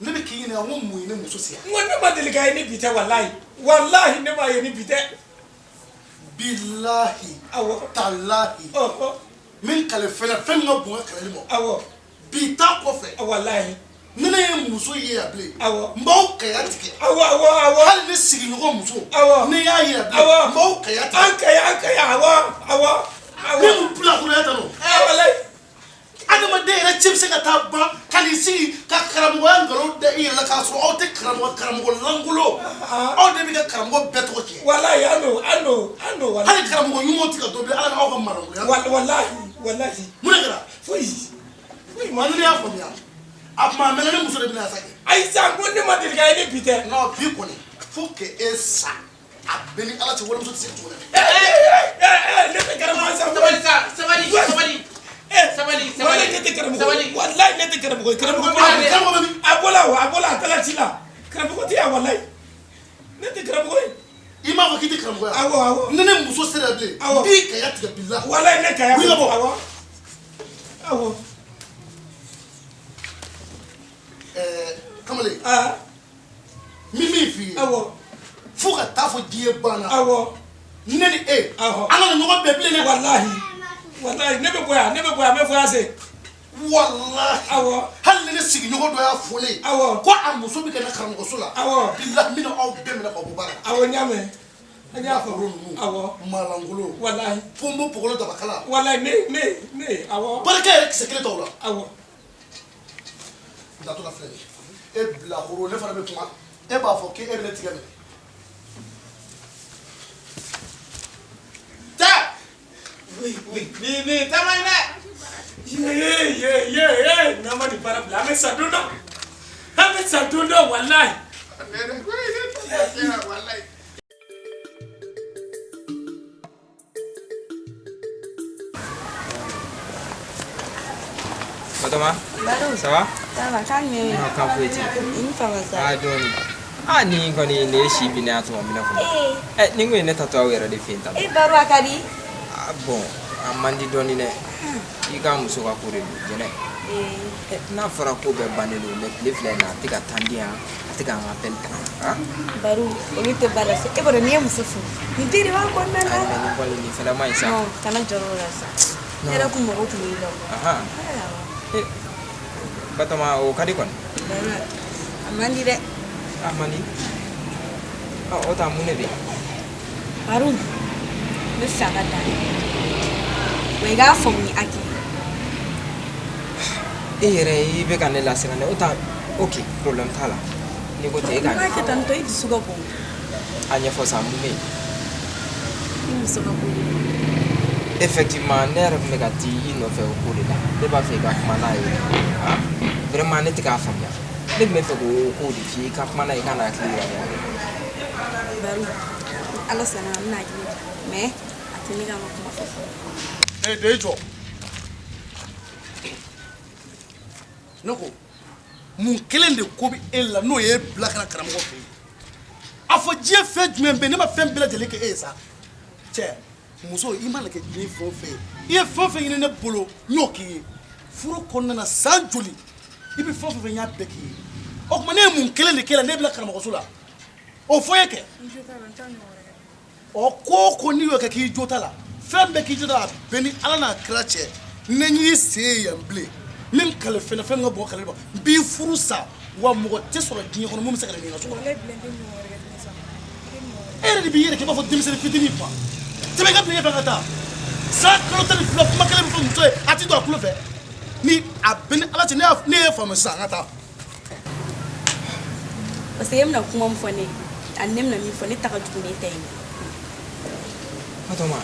Ne bɛ k'i ɲininka n ko mun ye ne muso se yan. N ko ne ma deli k'a ye ni bi tɛ walahi walahi ne m'a ye ni bi tɛ. Bilahi. Awɔ. Talahi. Ɔhɔ. Min kale fɛn na fɛn min ka bon ka kaleli ma. Awɔ. Bi ta kɔfɛ. Walahi. Ni ne ye muso ye yan bilen. Awɔ. N b'aw kaya tigɛ. Awɔ awɔ awɔ. Hali ne sigiɲɔgɔn muso. Awɔ. Ni y'a ye yan bilen. Awɔ. N b'aw kaya tigɛ. An kaya an kaya awɔ awɔ. Ne mun bila kɔnɔ tan nɔ. Walayi. Adamaden yɛrɛ ci bɛ se ka taa ban ka n'i sigi ka karamɔgɔya nkalon da i yɛrɛ la k'a sɔrɔ aw tɛ karamɔgɔ karamɔgɔ lankolon. Aw de bɛ ka karamɔgɔ bɛɛ tɔgɔ tiɲɛ. Walayi an don an don an don walayi. Hali karamɔgɔ ɲumanw tɛ ka dɔ bilen ala n'aw ka marankolonya. Walahi walahi. Mun de kɛra? Foyi. Foyi ma ne y'a faamuya. A tuma a mɛnna ne muso de bɛna sa kɛ. Ayi sa n ko ne ma deli k'a ye ni bi tɛ. Non bi kɔni fo que e sa a bɛɛ ni ala cɛ walimuso tɛ se ka cogo la. Ne tɛ karamɔgɔ sa. Sabali sa sabali sabali. Sabali sabali. Walayi ne tɛ karamɔgɔ ye walayi ne tɛ karamɔgɔ ye karamɔgɔ Karamɔgɔ bɛ min? A bɔla o a bɔla a taara ci la karamɔgɔ tɛ yan walayi ne tɛ karamɔgɔ ye. I m'a fɔ k'i tɛ karamɔgɔ ye. Awɔ awɔ. Ni ne muso sera bilen. Awɔ. N b'i kaya tigɛ bilahi. Walayi ne kaya. Wuli ka bɔ. Awɔ awɔ. Kamalen. Aa. N bɛ min f'i ye. Awɔ. Fo ka taa fɔ diɲɛ banna. Awɔ. Ne ni e. Awɔ. An kana ɲɔgɔn bɛn bilen dɛ. Walahi walahi ne bɛ bɔ yan ne bɛ bɔ yan n bɛ voyage. Walahi. Awɔ. Hali ni ne sigiɲɔgɔn dɔ y'a fɔ ne ye. Awɔ. Ko a muso bɛ ka na karamɔgɔso la. Awɔ. Bilahi n bɛna aw bɛɛ minɛ k'aw bɔ baara la. Awɔ n y'a mɛn. An y'a fɔ. ninnu. Awɔ. Malangolo. Walahi. Ponbo pogolo dabakala. Walahi ne ne ne awɔ. Barika yɛrɛ kisɛ kelen t'aw la. Awɔ. N taatɔ la filɛ nin ye. E bilakoro ne fana bɛ kuma e b'a fɔ k'e bɛ ne tigɛ minɛ. Taa. Ni ni taama ye dɛ. Ye ye ye ye n'an ma nin baara bila an bɛ sa don dɔ an bɛ sa don dɔ walahi. Ne yɛrɛ ko ne tɛ walayi. Batoma, Baro. ça va? Ça va, kan jumɛn bɛ Non, kan foyi tɛ yen. I ni fama sa. Ah, dɔɔni. Ah, nin kɔni nin ye si bin ne y'a tuma min na kɔni. Ee. Ɛ, nin kun ye ne tatɔ aw yɛrɛ de fɛ yen tan. E Baro a ka di. Ah, bon, a man di dɔɔni dɛ. I ka muso ka ko de don, Jɛnɛ. Ee. Ɛ, n'a fɔra ko bɛɛ bannen don, mais tile fila in na a tɛ ka temps di yan, a tɛ ka n ka appel ta. Han? Baro olu tɛ ba la sa. E b'a dɔn n'i ye muso furu nin bɛɛ de b'a kɔnɔna la. Ayi, mais nin kɔni nin fɛnɛ man ɲi sa. Non, kana jɔrɔ o la sa. Ne yɛrɛ kun mago tun b'i la o. Ahan. Ayiwa. Eh, Batoma, o ka di kɔni. Baro a man di dɛ. A man di. Ɔ, o ta mun de bɛ yen? Baro n bɛ fɛ a ka dan. Wa i k'a faamu ni hakili ye. E yɛrɛ i bɛ ka ne lasiran dɛ, o ta ok, problème t'a la. N'i ko ten e k'a N b'a kɛ ɲɛfɔ. tan tɔ i dusu ka bon. A ɲɛfɔ sa, mun bɛ yen? I muso ka ko de don. Effectivement, ne yɛrɛ tun bɛ ka t'i nɔfɛ o ko de la. Ne b'a fɛ i ka kuma n'a ye. Han? Vraiment ne tɛ k'a faamuya. Ne tun bɛ fɛ k'o ko de f'i ye, i ka kuma n'a ye, i ka n'a hakili yira ɲɔgɔn na. Baro ni Ala sɔnna a ma n bɛna hakili jira mais a tɛ ne ka n ka kuma fɔ fɔlɔ. E den jɔ. Ne ko mun kelen de ko bɛ e la n'o ye bila ka na karamɔgɔ fɛ yen? A fɔ diɲɛ fɛn jumɛn bɛ yen ne ma fɛn bɛɛ lajɛlen kɛ e ye sa? Cɛ muso i mana kɛ diɲɛ fɛn o fɛn ye i ye fɛn o fɛn ɲini ne bolo n y'o k'i ye furu kɔnɔna na san joli i bɛ fɛn o fɛn n y'a bɛɛ k'i ye o tuma ne ye mun kelen de k'e la ne bila karamɔgɔso la o fɔ ye kɛ ɔ ko o ko n'i y'o kɛ k'i jo t'a la fɛn bɛɛ k'i jo t'a la a bɛɛ ni ala n'a kira cɛ ne y'i sen ye yan bilen min kale fɛn na fɛn min ka bon kale ma n b'i furu sa wa mɔgɔ tɛ sɔrɔ diɲɛ kɔnɔ mun bɛ se ka na n'i ka so kɔnɔ e yɛrɛ de b'i yɛrɛ kɛ i b'a fɔ denmisɛnnin fitinin quoi tɛmɛ i ka bila ɲɛfɛ ka taa san kalo 12 kuma kelen bɛ fɔ muso ye a ti don a tulo fɛ ni a bɛɛ ni ala cɛ ne y'e faamu sisan an ka taa. Parce que e bɛna kuma min fɔ ne ye ani ne bɛna min fɔ ne ta ka jugu n'e ta ye. Batoma,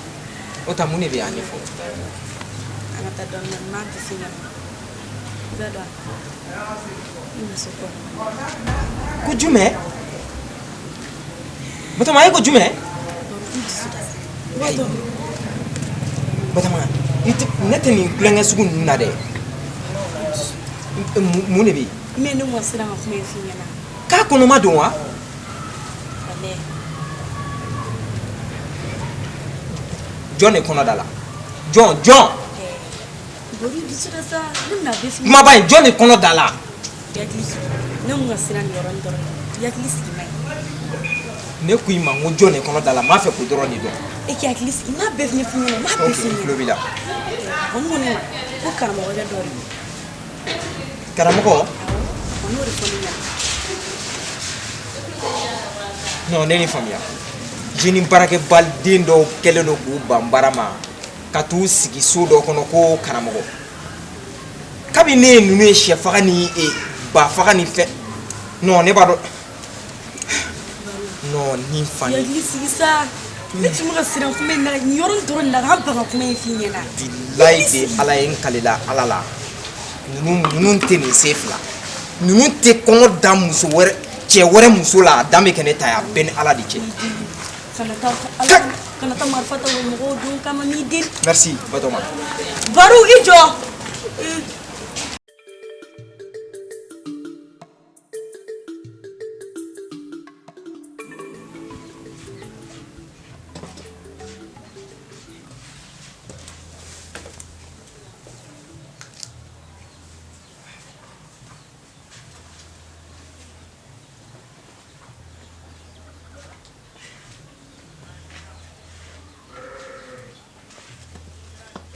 o ta mun de bɛ yen a ɲɛfɔ. An ka taa dɔɔnin dɔɔnin n b'a bɛɛ f'i ɲɛna. I b'a dɔn i muso kɔnɔ. Ko jumɛn? Batoma, e ko jumɛn? I dusu da sa. I b'a dɔn Batoma, i tɛ ne tɛ nin tulonkɛ sugu ninnu na dɛ. Mun de bɛ yen? Mais ne ma siran ka kuma in f'i ɲɛna. K'a kɔnɔma don wa? Walayi. Jɔn de kɔnɔ da la? Jɔn jɔn? Bori dusu da sa, ne bɛna bɛɛ f'i ɲɛna. Kumaba in, jɔn de kɔnɔ da la? I hakili sigi, ne mun ka siran nin yɔrɔnin dɔrɔn ye, i hakili sigi ma ɲi. Ne ko i ma n ko jɔn de kɔnɔ da la, n b'a fɛ k'o dɔrɔn de dɔn. E k'i hakili sigi, n b'a bɛɛ ɲɛf'i ɲɛna, n b'a bɛɛ Ok, f'i n ɲɛna. tulo b'i la. A kɔni ko ne ma ko karamɔgɔkɛ dɔ de don. Karamɔgɔ? A kɔni y'o de fɔ ne ɲɛna. Non, ne ni faamuya. Jeune baarakɛbaliden dɔw kɛlen don k'u ban baara ma ka t'u sigi so dɔ kɔnɔ ko karamɔgɔ. Kabi ne ye ninnu ye sɛfaga ni bafaga ni fɛn. Non, ne b'a dɔn. Non, ni fa I ni hakili sigi sa, ne tun bɛ ka siran kuma in na nin yɔrɔnin dɔrɔn de la k'an ban ka kuma in f'i ɲɛna. Bilayi de Ala ye, n kalila Ala la. Ninnu tɛ nin se fila. Ninnu tɛ kɔngɔ da muso wɛrɛ cɛ wɛrɛ muso la, a dan bɛ kɛ ne ta ye, a bɛɛ ni Ala de cɛ. Kana taa ala kana taa marifa ta o mɔgɔw don kama n'i den. Merci Batoma. Baru i jɔ.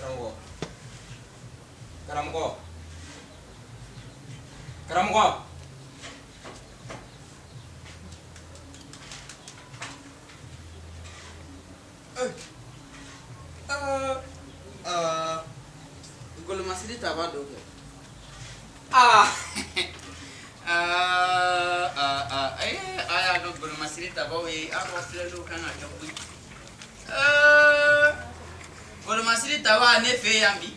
Karamɔgɔ. Karamɔgɔ. Karamɔgɔ. Golomasiri taba dɔ kɛ. Aa aa ee, a y'a dɔn golomasiri tabaw ye aw ka filɛliw kan ka kɛ koyi. Golomasiri taba ne fɛ yan bi.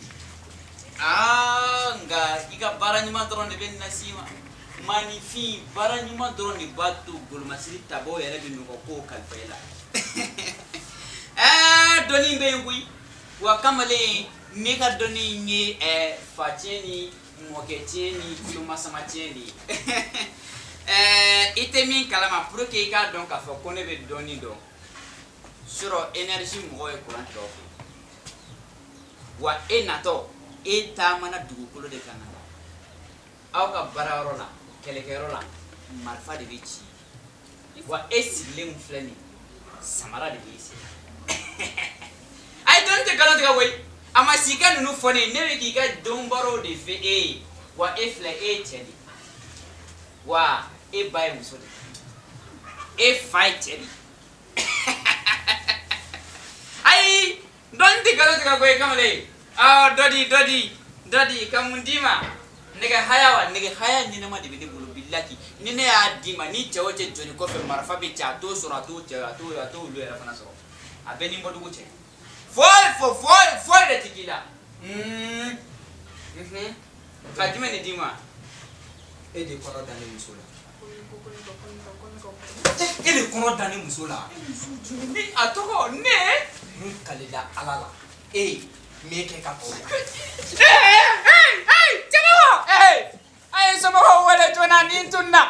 Aa, nka i ka baara ɲuman dɔrɔn de bɛ nin las'i ma. Maanifin, baara ɲuman dɔrɔn de b'a to golomasiri tabaw yɛrɛ bɛ nɔgɔ kow kalifa i la. Ɛɛ, dɔnni bɛ yen koyi. Wa kamalen, ne ka dɔnni in ye facɛn ni mɔkɛ tiɲɛ ni tulomasama tiɲɛ de ye. Ɛɛ, i tɛ min kalama, pour que i k'a dɔn k'a fɔ ko ne bɛ dɔnni dɔn sɔrɔ, énergie mɔgɔw ye courant tigɛ aw fɛ, wa e natɔ, e taamana dugukolo de kan ka na aw ka baarayɔrɔ la, kɛlɛkɛyɔrɔ la, marifa de bɛ ci, wa e sigilen min filɛ nin ye, samara de b'i sen. Ayi, dɔnni tɛ nkalon tigɛ koyi. A ma si ka ninnu fɔ ne ye, ne bɛ k'i ka donbarow de fɛ e ye. Wa e filɛ, e ye cɛ de ye, wa e ba ye muso de ye, e fa ye cɛ de ye. Ayi, dɔnni tɛ nkalon tigɛ koyi kamalen. Awɔ, dɔ di, dɔ di, dɔ di, ka mun d'i ma? Nɛgɛ haya, wa nɛgɛ haya ɲɛnama de bɛ ne bolo. Bilaki ni ne y'a d'i ma, ni cɛ o cɛ jɔnni kɔfɛ marifa bɛ ci, a t'o sɔrɔ, a t'o cɛ, a t'o olu yɛrɛ fana sɔrɔ. A bɛɛ ni bɔdugu cɛ, foyi fo foyi foyi de tɛ k'i la. Ka jumɛn de d'i ma? E de kɔnɔ da ne muso la. E de kɔnɔ da ne muso la. Ni a tɔgɔ ne. N kalila Ala la. E m'e kɛ ka tɔw la. Ee, ee, cɛmɔgɔ, ee, a ye somɔgɔw wele joona, ni n tununa.